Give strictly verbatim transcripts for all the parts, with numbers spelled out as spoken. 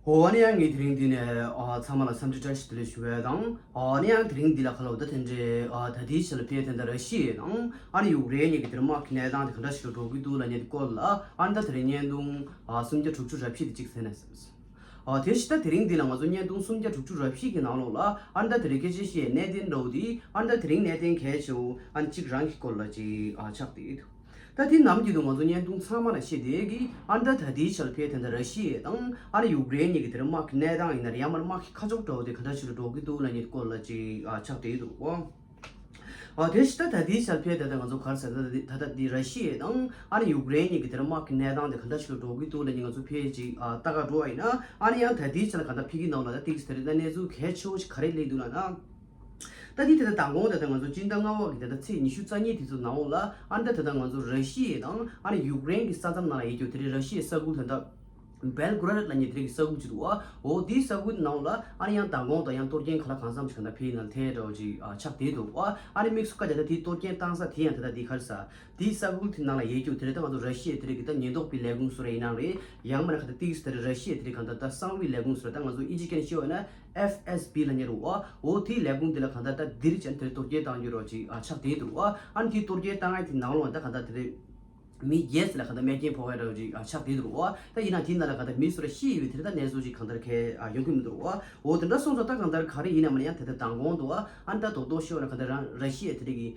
འོ་ཨ་ནི་ཡང་ངས་དེ་རིང་འདི་ནས་ཨ་ཚང་མ་ལ་འཚམས་འདྲི་བཀྲ་ཤིས་བདེ་ལེགས་ཞུ་བ་དང་། ཨ་ནི་ཡང་དེ་རིང་འདི་ལ་ཁ་ལོ་ད་དེ་འདྲའི་ཨ་ད་ལྟའི་ཆ་ལ་ཕེ་དེ་འདྲ་ར་ཤི་ཡ་དང་ཨ་ནི་ཡུཀ་རེན་གཉིས་ཀྱི་དེར་དམག་གི་གནས་སྟངས་དེ་ག་འདྲ་ཞིག་ལ་འགྲོ་གི་འདུག་ལབ་མཁན་དེ་སྐོར་ལ་ཨ་ནི་ད་དེ་རིང་བརྙན་ཐུང་ཨ་སུམ་བརྒྱ་དྲུག་ཅུ་རེ་བཞི་དེ་གཅིག་གསན་ན་ཟེར། ཨ་དེ་བཞིན་ད་དེ་རིང་འདི་ལ་ང་ཚོ་བརྙན་ཐུང་སུམ་བརྒྱ་དྲུག་ཅུ་རེ་བཞི་གི་ནང་ལོགས་ལ་ཨ་ནི་ད་དེ་རིང་སྐད་ཆ་བཤད་གནད་དོན་འདྲ་བོ་དེ་ཨ་ནི་ད་དེ་རིང་གནད་དོན་གལ་ཆེ་བོ་ཨ་ནི་གཅིག་རང་གི་སྐོར་ལ་ཅིག་ཨ་ཆགས་བསྡད་ཡོད། ད་དེ་ནམ་རྒྱུན་དུ་ང་ཚོ་བརྙན་ཐུང་ཚང་མ་ལ་བཤད་བསྡད་ཀྱི་ཨ་ནི་ད་ད་ལྟའི་ཆར་ཕེ་དེ་འདྲ་ར་ཤི་ཡ་དང་ཨ་ནི་ཡུཀ་རེན་གཉིས་ཀྱི་དེར་དམག་གི་གནས་སྟངས་ཡིན་ན་རེད། ཡང་མིན་དམག་གི་ཁ་ཕྱོགས་འདྲ་བོ་དེ་ག་འདྲ་ཞིག་ལ་འགྲོ་གི་འདུག་ལབ་མཁན་སྐོར་ལ་ཅིག་ཨ་ཆགས་བསྡད་འདུག་གོ། ཨ་དེ་བཞིན་ད་ད་ལྟའི་ཆར་ཕེ་ད་ལྟ་ང་ཚོ་ག་རེ་ཟེར་ད་ད་ད་ད་འདི་ར་ཤི་ཡ་དང་ཨ་ནི་ཡུཀ་རེན་གཉིས་ཀྱི་དེར་དམག་གི་གནས་སྟངས་དེ་ག་འདྲ་ཞིག་ལ་འགྲོ་གི་འདུག་ལབ་མཁན་ང་ཚོ་ཕེ་ཅིག་ཨ་ལྟ་ག་འགྲོ་བ་ཡིན་ན་ཨ་ནི་ཡང་ད་ལྟའི་ཆར་ག་འདྲ་ཕེ་གི་ནང་ལ་ད་ཏིག་ཙི་ད་རེད་ད་གནས་ཚུལ་གལ་ཆེ་བོ་ཞིག་ག་རེ་སླེབས་འདུག་ལབ་ན། ད་འདི་ད་ལྟ་མདང་དགོང་ད་ལྟ་ང་ཚོ་སྤྱི་ཟླ་ལྔ་པ་གི་ད་ལྟ་ཚེས་ཉི་ཤུ་རྩ་གཉིས་དེ་ཚོ་ནང་ལོགས་ལ་ཨ་ནི་ད་ད་ལྟ་ང་ཚོ་ར་ཤི་ཡ་དང་ཨ་ནི་ཡུཀ་རེན་གྱི་ས་མཚམས་ནང་ལ་ཡོད་རྒྱུ་དེ་རེད། ར་ཤི་ཡའི་ས་ཁུལ་ད་ལྟ་བེལ་གྷོ་རད་ལབ་མཁན་དེ་རིགས་ཀྱི་ས་ཁུལ་ཅིག་འདུག་བ། འོ་དེའི་ས་ཁུལ་ནང་ལོགས་ལ་ཨ་ནི་ཡང་མདང་དགོང་དང་ཡང་གཏོར་སྐྱོན་ག་ལ་གང་འཚམ་ཞིག་ག་འདྲ་ཕེ་ཡིན་ན་ལ་ཐལ་འདྲ་བོ་ཅིག་ཨ་ཆགས་བསྡད་འདུག་བ། ཨ་ནི་དམིགས་སུ་བཀར་བྱས་ད་དེའི་གཏོར་སྐྱོན་བཏང་ས་དེ་ཡང་ད་ལྟ་དེ་ག་རེ་ཟ་དེའི་ས་ཁུལ་དེ་ནང་ལ་ཡོད་རྒྱུ་དེ་རེད། ད་ང་ཚོ་ར་ཤི་ཡའི་དེ་རིགས་ཀྱི་ད་ཉེན་རྟོག་པའི་ལས་ཁུངས་སུ་རེད་ཡིན་ནའང་རེད། ཡང་མིན་ན་ག་ད་ཏིག་ཙི་དེ་རེད། ར་ཤི་ཡའི་དེ་རིགས་གང་ལྟར་ད་གསང་བའི་ལས་ཁུངས་སུ་རེད། ད་ང་ཚོ་ཨིན་ཇི་སྐད་ནས་བཤད་པ་ཡིན་ན། ཨེཕ་ཨེས་བི་ལབ་མཁན་རེད་བ། འོ་དེའི་ལས་ཁུངས་དེ་ལ་གང་ལྟར་ད་འདིར་ཅན་དེར་གཏོར་སྐྱོན་བཏང་རྒྱུ་རོ་ཅིག་ཨ་ཆགས་བསྡད་འདུག་བ། ཨ་ནི་དེའི་གཏོར་སྐྱོན་བཏང་ཡ་དེ་ནང་ལོགས་ད་གང་ལྟར་དེ་རེད། མི་བརྒྱད་ཙམ་ལ་གང་ལྟར་རྨས་སྐྱོན་ཕོག་ཡ་འདྲ་བོ་ཅིག་ཨ་ཆགས་བསྡད་འདུག་བ། ད་ཡིན་ན་དེའི་ནང་ལ་གང་ལྟར་མི་སུ་ར་ཤི་ཡོད་པའི་དེ་རེད། ད་གནས་ཚུལ་ཅིག་གང་ལྟར་གལ་ཨ་ཡོང་གི་མི་འདུག་བ། འོ་དེ་འདྲ་སོང་ཙང་ད་གང་ལྟར་ག་རེ་ཡིན་ན་མིན་ན་ཡང་དེ་ལྟར་མདང་དགོང་འདུག་བ། ཨ་ནི་ད་རྡོག་རྡོག་ཤོད་ན་གང་ལྟར་རང་ར་ཤི་ཡའི་དེ་རིགས་ཀྱི་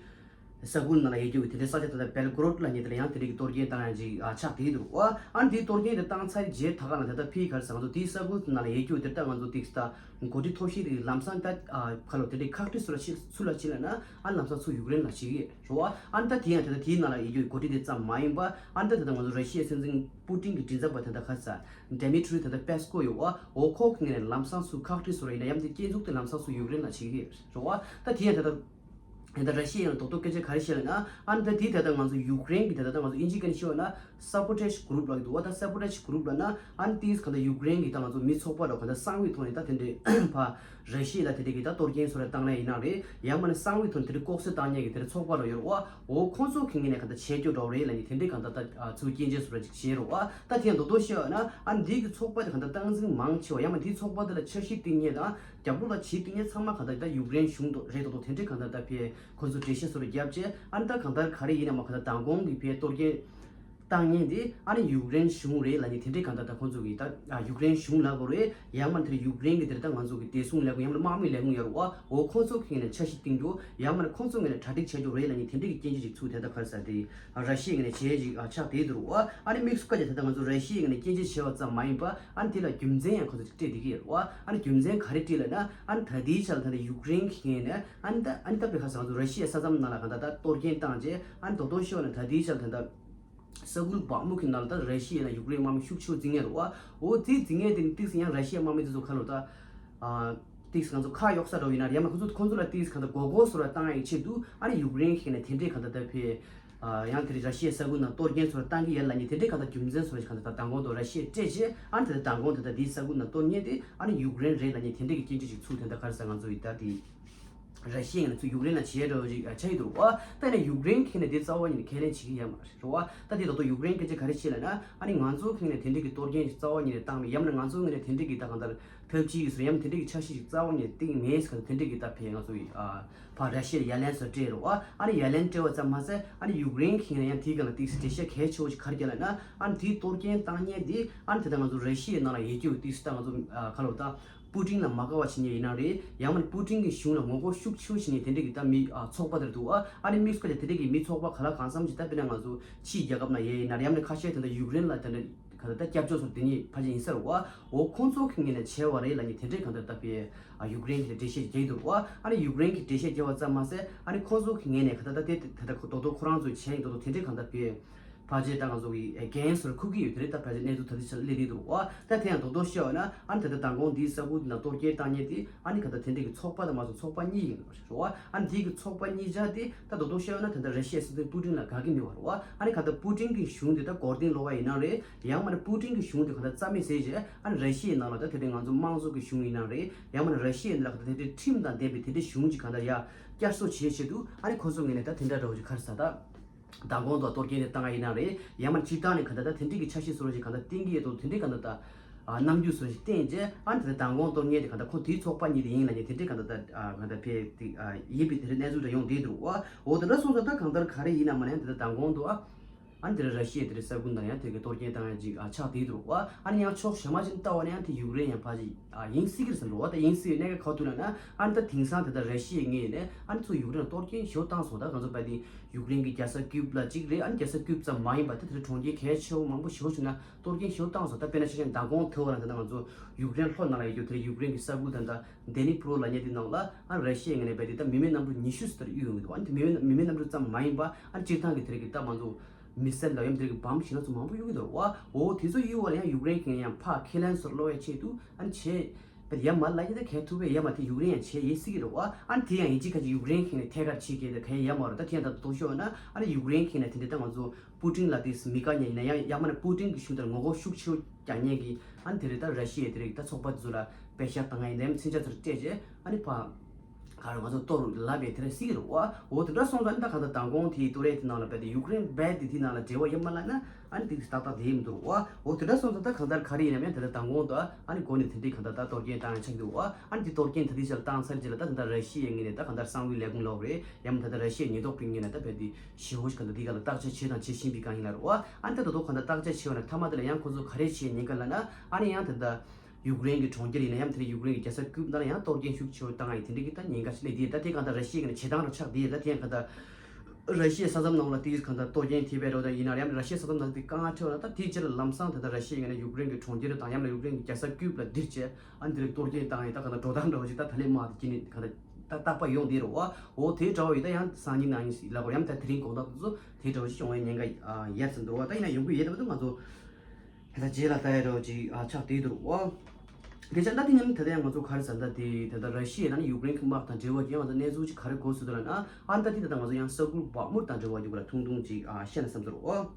ས་ཁུལ་ནང་ལ་ཡོད་རྒྱུ་གི་དེ་འདྲའི་ས་ཆ་ད་ལྟ་བེལ་གྷོ་རོད་ལབ་མཁན་དེ་ལ་ཡང་དེ་འདྲའི་གི་གཏོར་སྐྱོན་བཏང་ཡ་ཅིག་ཨ་ཆགས་བསྡད་འདུག་བ། ཨ་ནི་དེའི་གཏོར་སྐྱོན་དེ་བཏང་ཚར་རྗེས་ད་ག་ལ་ད་ལྟ་ཕི་ག་རེ་ཟེར་ང་ཚོ་དེའི་ས་ཁུལ་ནང་ལ་ཡོད་རྒྱུ་དེ་ད་ང་ཚོ་ཏིག་ཙི་ད་འགོ་ཁྲིད་མཐོ་ཤོས་དེ་ལམ་སང་ད་ཨ་ག་ལོ་དེ་འདྲའི་ཁག་དཀྲི་སུ་ལ་ཕྱིན་སུ་ལ་ཕྱིན་ལབ་ན་ཨ་ནི་ལམ་སང་ཚུར་ཡུཀ་རེན་ལ་ཕྱིན་གི་རེད་བ། ཨ་ནི་ད་དེ་ཡང་ད་ལྟ་དེའི་ནང་ལ་ཡོད་རྒྱུ་གི་འགོ་ཁྲིད་དེ་ཙམ་མ་ཡིན་པ་ཨ་ནི་ད་ད་ལྟ་ང་ཚོ་ར་ཤི་ཡའི་སྲིད་འཛིན་པུ་ཏིན་གྱི་མགྲིན་ཚབ་པ་དེ་འདྲ་ག་རེ་ཟེར་ཌེ་མི་ཊི་རི་དེ་འདྲ་པེ་སི་ཀོ་ཡོད་བ། འོ་ཁོ་གི་ངོས་ནས་ལམ་སང་ཚུར་ཁག་དཀྲི་སུ་ར་ཡིན་ན་ཡང་དེ་སྐྱེལ་འཛུགས་དེ་ལམ་སང་ཚུར་ཡུཀ་རེན་ལ་ཕྱིན་གི་རེད་བ། ད་དེ་ཡང་ད་ལྟ། ད་ལྟ་ར་ཤི་ཡ་ཡང་རྡོག་རྡོག་སྐད་ཆ་ག་རེ་བཤད་ལབ་ན། ཨ་ནི་ད་དེ་ད་ལྟ་ང་ཚོ་ཡུཀ་རེན་གྱི་ད་ལྟ་ང་ཚོ་ཨིན་ཇི་སྐད་ནས་བཤད་ན་སབ་བོ་ཊེཇ་གུ་རུབ་ལབ་ཀྱི་འདུག་བ། ད་སབ་བོ་ཊེཇ་གུ་རུབ་ལབ་ན་ཨ་ནི་ཏིས་ག་ད་ཡུཀ་རེན་གྱི་ད་ང་ཚོ་མི་ཚོགས་པ་རོ་ག་ད་གསང་བའི་ཐོག་ནས་ད་དེ་འདྲའི་ཕ་ར་ཤི་ཡ་ལ་དེ་འདྲའི་གི་ད་གཏོར་སྐྱོན་སོགས་རེ་བཏང་ན་ཡིན་ན་རེད། ཡང་མིན་ན་གསང་བའི་ཐོག་ནས་དེ་འདྲའི་ལྐོག་གསོད་བཏང་མཁན་གྱི་དེ་འདྲའི་ཚོགས་པ་རོ་ཡོད་རེད་བ། འོ་ཁོང་ཚོ་གི་ངོས་ནས་ག་ད་བྱེད་རྒྱུ་འདྲ་བོ་རེད་ལབ་ནས་དེ་འདྲའི་ག་ད་ད་ཚུར་སྐྱོན་བརྗོད་སོགས་རེ་ཅིག་བྱས་རེད་བ། ད་དེ་ཡང་རྡོག་རྡོག་བཤད་ན་ཨ་ནི་འདི་གི་ཚོགས་པ་དེ་ག་ད་སྟངས་འཛིན་མང་ཆེ་བ་ཡང་མིན་ན་དེའི་ཚོགས་པ་དེ་ལ་འཆར་གཞི་བཏིང་མཁན་དང་། རྒྱབ་ལོགས་ལ་བྱེད་དུས་ངས་ཚང་མ་གང་ལྟར་ད་ཡུཀ་རེན་གཞུང་དུ་རེད་དོ་དོ་དེ་འདྲའི་གང་ལྟར་ད་ཕེ་ཁོ་ཚོ་འགྲེལ་བཤད་སོགས་རྒྱབ་བྱས། ཨ་ནི་ད་གང་ལྟར་ག་རེ་ཡིན་ན་མ་གང་ལྟར་མདང་དགོང་གི་ཕེ་གཏོར་སྐྱོན་བཏང་མཁན་དེ་ཨ་ནི་ཡུཀ་རེན་གཞུང་རེད་ལབ་ནས་དེ་འདྲའི་གང་ལྟར་ད་ཁོ་ཚོ་གི་ད་ཡུཀ་རེན་གཞུང་ལབ་དགོས་རེད། ཡང་མ་དེར་ཡུཀ་རེན་གི་དེར་ད་ང་ཚོ་གི་བདེ་སྲུང་ལས་ཁུངས་ཡང་མ་དམག་མི་ལས་ཁུངས་ཡོད་རེད་བ། འོ་ཁོ་ཚོ་གི་ནས་འཆར་གཞི་བཏིང་རྒྱུ་ཡང་མ་ཁོ་ཚོ་གི་ནས་གྲ་སྒྲིག་བྱས་རྒྱུ་རེད་ལབ་ནས་དེ་འདྲའི་གི་སྐྱོན་བརྗོད་ཅིག་ཚུར་དེ་ད་ག་རེ་ཟེར་དེ་ར་ཤི་ཡའི་གི་ནས་བྱས་ཅིག་ཆགས་བསྡད་འདུག་རེད་བ། ཨ་ནི་དམིགས་སུ་བཀར་བྱས་དེ་ད་ང་ཚོ་ར་ཤི་ཡའི་གི་ནས་སྐྱོན་བརྗོད་བྱས་པ་ཙམ་མ་ཡིན་པ་ཨ་ནི་དེ་ལ་རྒྱུ་མཚན་ཡང་ཁོ་ཚོ་སྤྲད་བསྡད་ཀྱི་ཡོད་རེད་བ། ཨ་ནི་རྒྱུ་མཚན་ག་རེ་སྤྲད་ལབ་ན། ཨ་ནི་ད་ལྟའི་ཆར་ལ་ད་ལྟ་ཡུཀ་རེན་གྱི་ངོས་ནས་ཨ་ནི་ད་ཨ་ནི་ད་པའི་ཁ་སང་ང་ཚོ་ར་ཤི་ཡའི་ས་མཚམས་ནང་ལ་གང་ལྟར་ད་གཏོར་སྐྱོན་བཏང་རྗེས་ཨ་ནི་རྡོག་རྡོག་ཤོད་ན་ད་ལྟའི་ཆར་ལ་ད་ལྟ་ས་ཁུལ་བག་མུག་གི་ནང་ལ་ད་ར་ཤི་ཡ་ལ་ཡུཀ་རེན་དམག་མི་ཤུགས་ཆེ་བོ་འཛིང་ངེས་རེད་བ། འོ་དེ་འཛིང་ངེས་དེ་ནི་ཏིག་ཙམ་ཡང་ར་ཤི་ཡའི་དམག་མི་དེ་ཚོ་ཁ་ལོ་ད་ཨ་ཏིག་ཙམ་ང་ཚོ་ཁ་གཡོག་ས་འདྲ་བོ་ཡིན་ན་རེད། ཡང་མ་ཁོ་ཚོ་ཁོ་ཚོ་ལ་ཏིག་ཙམ་གང་ལྟར་མགོ་སྐོར་སོ་ར་བཏང་ཡག་ཆེད་དུ་ཨ་ནི་ཡུཀ་རེན་གྱི་ནས་དེ་འདྲའི་གང་ལྟར་ད་ཕེ། ཨ་ཡང་དེ་རིང་ར་ཤི་ཡའི་ས་ཁུལ་ནང་གཏོར་སྐྱོན་སོ་ར་བཏང་གི་ཡོད་ལབ་ནས་དེ་འདྲའི་གང་ལྟར་རྒྱུ་མཚན་སོ་ར་ཞིག་གང་ལྟར་ད་མདང་དགོང་དུ་ར་ཤི་ཡས་སྤྲད་རྗེས་ཨ་ནི་དེ་ལྟར་མདང་དགོང་དེ་ལྟར་དེའི་ས་ཁུལ་ནང་གཏོར་མཁན་དེ་ཨ་ནི་ཡུཀ་རེན་རེད་ལབ་ནས་དེ་འདྲའི་གི་སྐྱོན་བརྗོད་ཅིག་ཚུར་དེ་ལྟར་ག་རེ་ཟེར་ང་ཚོ་ཡི་ད་དེ་ར་ཤི་ཡ་ནས་ཚུར་ཡུཀ་རེན་ལ་བྱས་འགྲོ་ཞིག་ཆགས་ཡོད་འདུག་རེད་བ། ད་ཡིན་ན་ཡུཀ་རེན་གྱི་ནས་དེ་རྩ་བ་ཉིད་ནས་ཁས་ལེན་བྱེད་ཀྱི་ཡོད་མ་རེད་བ། ད་དེ་ད་དུང་ཡུཀ་རེན་སྐད་ཆ་ག་རེ་བཤད་ལབ་ན་ཨ་ནི་ང་ཚོ་གི་ནས་དེ་འདྲའི་གི་གཏོར་སྐྱོན་ཞིག་རྩ་བ་ཉིད་ནས་བཏང་མེད། ཡང་ན་ང་ཚོ་གི་ནས་དེ་འདྲའི་གི་ད་གང་ལྟར་ཐབས་ཇུས་ཡིན་ཟེར་ཡང་དེ་འདྲ་གི་འཆར་གཞི་ཞིག་རྩ་བ་ཉིད་ནས་བཏིང་མེད་ཟེར། དེ་འདྲ་གི་ད་ཕེ་ང་ཚོ་ཡི་ཨ་ཕར་ར་ཤི་ཡར་ཡ་ལན་སོགས་སྤྲད་རོགས། ཨ་ནི་ཡ་ལན་སྤྲད་པ་ཙམ་མ་ཟད་ཨ་ནི་ཡུཀ་རེན་གྱི་ཡང་དེའི་སྒང་ལ་ཏིག་ཙམ་འགྲེལ་བཤད་གལ་ཆེ་བོ་ཞིག་ག་རེ་བརྒྱབ་ལབ་ན། ཨ་ནི་དེའི་གཏོར་སྐྱོན་བཏང་མཁན་དེ་ཨ་ནི་དེ་ལྟར་ང་ཚོ་ར་ཤི་ཡའི་ནང་ལ་ཡོད་རྒྱུ་ཏིག་ཙམ་ད་ང་ཚོ་ཨ་ག་ལབ་ད་པུ་ཏིན་ལ་མ་དགའ་བ་བྱེད་མཁན་ཡིན་ན་རེད། ཡང་མིན་པུ་ཏིན་གྱི་གཞུང་ལ་ངོ་རྒོལ་ཤུགས་ཆེ་བོ་བྱེད་མཁན་དེ་འདྲ་གི་ད་མི་ཨ་ཚོགས་པ་དེ་རེད་འདུག་ཨ། ཨ་ནི་དམིགས་སུ་བཀར་ཏེ་དེ་འདྲ་གི་མི་ཚོགས་པ་ག་ལ་གང་འཚམ་ཞིག་ད་དཔེར་ན་ང་ཚོ་ཕྱིའི་རྒྱལ་ཁབ་ནང་ཡོད་ཡིན་ན་རེད། ཡང་མིན་ཁ་ཤས་དེ་འདྲ་ཡུཀ་རེན་ལ་དེ་འདྲ། ག་ད་ལྟ་སྐྱབས་བཅོལ་སོགས་དེ་ཉིད་ཕལ་ཆེར་ཡིན་ས་རེད་བ། འོ་ཁོང་ཚོ་གི་ངོས་ནས་བྱས་པ་རེད་ལབ་ནས་དེ་འདྲའི་གང་ལྟར་ད་ཕེ་ཨ་ཡུཀ་རེན་གྱི་འགྲེལ་བཤད་རྒྱག་གི་འདུག་བ། ཨ་ནི་ཡུཀ་རེན་གྱི་འགྲེལ་བཤད་རྒྱག་པ་ཙམ་མ་ཟད་ཨ་ནི་ཁོང་ཚོ་གི་ངོས་ནས་ག་ད་ལྟ་དེ་ད་ལྟ་རྡོག་རྡོག་ཁོ་རང་ཚོས་བྱས་ཡིན་རྡོག་རྡོག་དེ་འདྲའི་གང་ལྟར་ཕེ་ཕལ་ཆེར་ད་ང་ཚོ་གི་འགན་སོར་འཁུར་གྱི་ཡོད་དེ་རེད། ད་ཕལ་ཆེར་གནས་ཚུལ་ད་ལྟའི་ཆར་སླེབས་ཀྱི་འདུག་བ། ད་དེ་ཡང་རྡོག་རྡོག་བཤད་པ་ན་ཨ་ནི་ད་ལྟ་མདང་དགོང་འདིའི་ས་ཁུལ་འདི་ན་གཏོར་སྐྱོན་བཏང་མཁན་དེ་ཨ་ནི་ག་ད་དེ་འདྲའི་གི་ཚོགས་པ་དང་མ་སོང་ཚོགས་པ་གཉིས་ཡིན་རེད་བ། ཨ་ནི་དེའི་གི་ཚོགས་པ་གཉིས་ཆ་དེ་ད་རྡོག་རྡོག་བཤད་པ་ན་ད་ལྟ་ར་ཤི་ཡའི་སྲིད་འཛིན་པུ་ཏིན་ལ་དགའ་གི་མེད་བ་རེད་བ། ཨ་ནི་ག་ད་པུ་ཏིན་གྱི་གཞུང་དེ་ད་མགོ་རྟིང་སློག་པ་ཡིན་ན་རེད། ཡང་མིན་ན་པུ་ཏིན་གྱི་གཞུང་དེ་གང་ལྟར་རྩ་མེད་བཟོས་རྗེས་ཨ་ནི་ར་ཤི་ཡའི་ནང་ལ་ད་དེ་འདྲའི་ང་ཚོ་དམངས་གཙོ་གི་གཞུང་ཡིན་ན་རེད། ཡང་མིན་ན་ར་ཤི་ཡའི་ནང་ལ་གང་ལྟར་དེ་འདྲའི་ཁྲིམས་དང་ལྡན་པའི་དེ་འདྲའི་གཞུང་ཅིག་གང་ལྟར་ཡར་བསྐྱར་གསོ་བྱེད་ཆེད་དུ་ཨ་ནི་ཁོ་ཚོ་ངོས་ནས་ད་དེ་འདྲ་འདྲ་བོ་ཅིག་ག་རེ་ཟ་ད་མདང་དགོང་དུ་གཏོར་སྐྱོན་དེ་བཏང་ཡ་ཡིན་ན་རེད། ཡང་མིན་ན་སྤྱིར་བཏང་ནས་གང་ལྟར་ད་དེ་འདྲའི་གི་འཆར་གཞི་བཟོ་འདྲ་ཅིག་གང་ལྟར་བཏིང་གི་ཡོད་དོ། དེ་འདྲའི་གང་ལྟར་ད་ རྣམ་འགྱུར་སོགས་ཤིག་བསྟན་རྗེས། ཨ་ནི་དེ་ལྟར་མདང་དགོང་གཏོར་མཁན་དེ་གང་ལྟར་ཁོ་དེའི་ཚོགས་པ་ཉིད་དེ་ཡིན་ལབ་མཁན་དེ་འདྲའི་གང་ལྟར་ད་གང་ལྟར་ཕེ་དེ་ཡིན་པའི་དེ་འདྲའི་གནས་ཚུལ་འདྲ་ཡོང་བསྡད་འདུག་བ། འོ་དེ་འདྲ་སོང་ཙང་ད་གང་ལྟར་ག་རེ་ཡིན་ན་མ་ནས་དེ་ལྟར་མདང་དགོང་དུ་ཨ། ཨ་ནི་དེ་ར་ར་ཤི་ཡའི་དེ་རེད་ས་ཁུལ་ནང་ཡང་དེ་གའི་གཏོར་སྐྱོན་བཏང་ཡ་ཅིག་ཨ་ཆགས་བསྡད་འདུག་བ། ཨ་ནི་ཡང་ཕྱོགས་གཞན་མ་ཅིག་ལྟ་བ་ན་ཡང་དེ་ཡུཀ་རེན་ཡང་ཕལ་ཆེར་ཨ་ཡིན་སྲིད་ཀྱི་རེད་བསམ་འདུག་བ། ད་ཡིན་སྲིད་ཡོད་གནད་འགག་ག་ཐུག་ན་ན་ཨ་ནི་ད་དེང་སང་དེ་ད་ར་ཤི་ཡའི་ངོས་ནས་ཨ་ནི་ཚུར་ཡུཀ་རེན་ལ་གཏོར་སྐྱོན་ཞེ་པོ་བཏང་སོང་། ད་ང་ཚོ་བལ་དེ་ཡུཀ་རེན་གྱི་རྒྱལ་ས་ཀིབ་ལ་གཅིག་རེད། ཨ་ནི་རྒྱལ་ས་ཀིབ་ཙམ་མ་ཡིན་པ་ད་དེ་རེད་གྲོང་ཁྱེར་གལ་ཆེ་བོ་མང་པོ་ཞེ་པོ་ཅིག་ན་གཏོར་སྐྱོན་ཞེ་པོ་བཏང་སོང་། ད་དཔེར་ན་ཆ་བཞག་མདང་དགོང་ཐོས་པ་ན་ད་ང་ཚོ་ཡུཀ་རེན་ལྷོ་ནང་ལ་ཡོད་རྒྱུ་དེ་རེད་ཡུཀ་རེན་གྱི་ས་ཁུལ་ད་ད་དེ་ནི་པྲོ་ལབ་མཁན་དེ་ནང་ལ་ཨ་ར་ཤི་ཡའི་ངོས་ནས་བལ་དེ་ད་མི་མེད་གནམ་གྲུ་ཉི་ཤུ་ཙམ་གཡུགས་ཡོང་གི་འདུག་ཨ་ནི་དེ་མི་མེད་མི་མེད་གནམ་གྲུ་ཙམ་མ་ཡིན་པ་ཨ་ནི་སྤྱིར་བཏང་གི་དེ་རེད་གི་ད་ང་ཚོ་མི་སེལ་ལ་ཡོད་དེ་རེད་གི་བམ་ཞིག་ན་ཚོ་མང་པོ་གཡུགས་ཀྱི་འདུག་བ། འོ་དེ་ཚོ་གཡུགས་པ་ལ་ཡང་ཡུཀ་རེན་གྱིས་ཡང་ཕར་ཁས་ལེན་སོར་སློག་ཡའི་ཆེད་དུ་ཨ་ནི་བྱས། བལ་ཡ་མ་ལ་ཡ་ད་གལ་ཐུབ་པས་ཡ་མ་དེ་ཡུཀ་རེན་ཡང་བྱས་ཡེ་སྲིད་ཀྱི་རེད་བ། ཨ་ནི་དེ་ཡང་ཡིན་གཅིག་ཁ་ཅིག་ཡུཀ་རེན་གྱིས་ནས་ཐད་ཀར་བྱེད་ཀྱི་ད་གལ་ཡ་མ་རེད། ད་དེ་ཡང་ད་དོག་ཤོར་ན་ཨ་ནི་ཡུཀ་རེན་གྱིས་ནས་དེ་འདྲ་ད་ང་ཚོ་པུ་ཏིན་ལ་དེ་མི་དགའ་མཁན་ཡིན་ན་ཡང་ཡ་མ་ནས་པུ་ཏིན་གྱི་གཞུང་དེར་ངོ་རྒོལ་ཤུགས་ཆེ་བོ་རྒྱག་མཁན་གྱི་ཨ་ནི་དེ་རེད་ད་ར་ཤི་ཡའི་དེ་རེད་ད་ཚོགས་པ་དེ་ཚོ་ལ་པད་ཤག་བཏང་མཁན་ཡིན་ནའི་མཚོན་ཆ་ཚོར་སྤྲད་རྗེས་ཨ་ནི་ཕ་ག་རེ་ང་ཚོ་གཏོར་ལབ་པའི་དེ་རེད་སྲིད་ཀྱི་རེད་བ། འོ་དེ་འདྲ་སོང་ཙང་ཨ་ནི་ད་གང་ལྟར་མདང་དགོང་དེའི་ཏུ་རེ་དེ་ནང་ལ་བལ་དེ་ཡུཀ་རེན་བལ་དེ་དེ་ནང་ལ་འབྲེལ་བ་ཡོད་མ་ལབ་ན། ཨ་ནི་དེ་ཏག་ཏག་དེ་མི་འདུག་བ། འོ་དེ་འདྲ་སོང་ཙང་ད་གང་ལྟར་ག་རེ་ཡིན་ནམ་ཡང་དེ་ལྟར་མདང་དགོང་དུ་ཨ་ནི་འགོ་ནས་དེ་འདྲའི་གང་ལྟར་ད་གཏོར་སྐྱོན་བཏང་ཡ་ཆགས་འདུག་བ། ཨ་ནི་དེ་གཏོར་སྐྱོན་ད་ལྟའི་ཆར་བཏང་ཚར་རྗེས་ལ་ད་ད་ལྟ་ར་ཤི་ཡའི་ངོས་ནས་ད་གང་ལྟར་གསང་བའི་ལས་ཁུངས་ལོག་རེད་ཡང་ད་ལྟ་ར་ཤི་ཡའི་ཉེན་རྟོག་པའི་ངོས་ནས་ད་བལ་དེ་ཞི་བོ་ཞིག་གང་ལྟར་དེ་ག་ལ་བརྟག་དཔྱད་བྱས་དང་བྱེད་བཞིན་པའི་སྒང་ཡིན་ལ་རེད་བ། ཨ་ནི་ད་ད་དུང་གང་ལྟར་བརྟག་དཔྱད་བྱས་པ་ན་མཐའ་མ་དེ་ལ་ཡང་ཁོ་ཚོ་ག་རེ་བྱས་ཉེན་ཁ་ལབ་ན་ཨ་ནི་ཡང་ད་ལྟ་ཡུཀ་རེན་གྱི་གྲོང་ཁྱེར་ཡིན་ན་ཡང་དེར་ཡུཀ་རེན་གྱི་རྒྱལ་ས་ཀིབ་ནང་ལ་ཡང་གཏོར་སྐྱོན་ཤུགས་ཆེ་བོ་བཏང་ཡ་དེ་འདྲ་གི་ད་ཉེན་ཁ་ཞིག་སླེབས་དེ་ད་དེ་གང་ལྟར་ར་ཤི་ཡའི་ངོས་ནས་བྱེད་སྟངས་རང་ཆགས་དེ་ད་དེ་གང་ལྟར། ར་ཤི་ཡའི་ས་མཚམས་ནང་ལ་དེའི་གང་ལྟར་གཏོར་སྐྱོན་ཐེབས་པའི་རོགས་དང་ཡིན་ན་ཡང་ར་ཤི་ཡའི་ས་མཚམས་ནང་དེ་དཀའ་ངལ་འཕྲད་པ་ན་ད་དེའི་རྗེས་ལ་ལམ་སང་དེ་ལྟར་ར་ཤི་ཡའི་ངོས་ནས་ཡུཀ་རེན་གྱི་གྲོང་ཁྱེར་དང་ཡང་ན་ཡུཀ་རེན་གྱི་རྒྱལ་ས་ཀིབ་ལ་འདིར་བྱས་ཨ་ནི་དེ་རིགས་གཏོར་སྐྱོན་བཏང་ཡིན་ད་གང་ལྟར་འགྲོ་སྟངས་འདྲ་བོ་ཞིག་ད་ད་ལན་མ་དེ་ཀྱི་ནི་གང་ལྟར་ད་རྟག་པ་ཡོང་དེ་རེད་བ། འོ་དེ་འདྲ་བོ་ཡིན་ད་ཡང་སང་ཉིན་གནངས་ཉིན་ཞིག་ལབ་དགོས་ཡང་ད་དེ་རིང་དགོང་དག་དེ་ཚོ་དེ་འདྲ་བོ་ཞིག་བྱུང་བའི་ཉེན་ཁ་ཡར་ཟིན་འདུག་བ། ད་ཡིན་ན་ཡོང་གི་ཡོད་དེ་མ་གཏོགས་ང་ཚོ་ད་རྗེས་ལ་ལྟ་ཡ་འདྲ་བོ་ཅིག་ཆགས་བསྡད་འདུག་བ། དེ་ཆ་ད་དེ་ཉིན་ད་ལྟ་ཡང་ང་ཚོ་ག་རེ་ཟེར་ད་དེ་ད་ལྟ་ར་ཤི་ཡ་དང་ཡུཀ་རེན་གྱི་དམག་དང་འབྲེལ་བ་ཅན་ང་ཚོ་གནས་ཚུལ་ཅིག་ག་རེ་གོ་སྲིད་འདུག་ལབ་ན་ཨ་ད་དེ་ད་ལྟ་ང་ཚོ་ཡང་ས་ཁུལ་བག་མུར་དང་འབྲེལ་བ་ཅིག་ལ་ཐུང་ཐུང་ཅིག་ཨ་བཤད་ན་བསམ་ཚོར་འོ།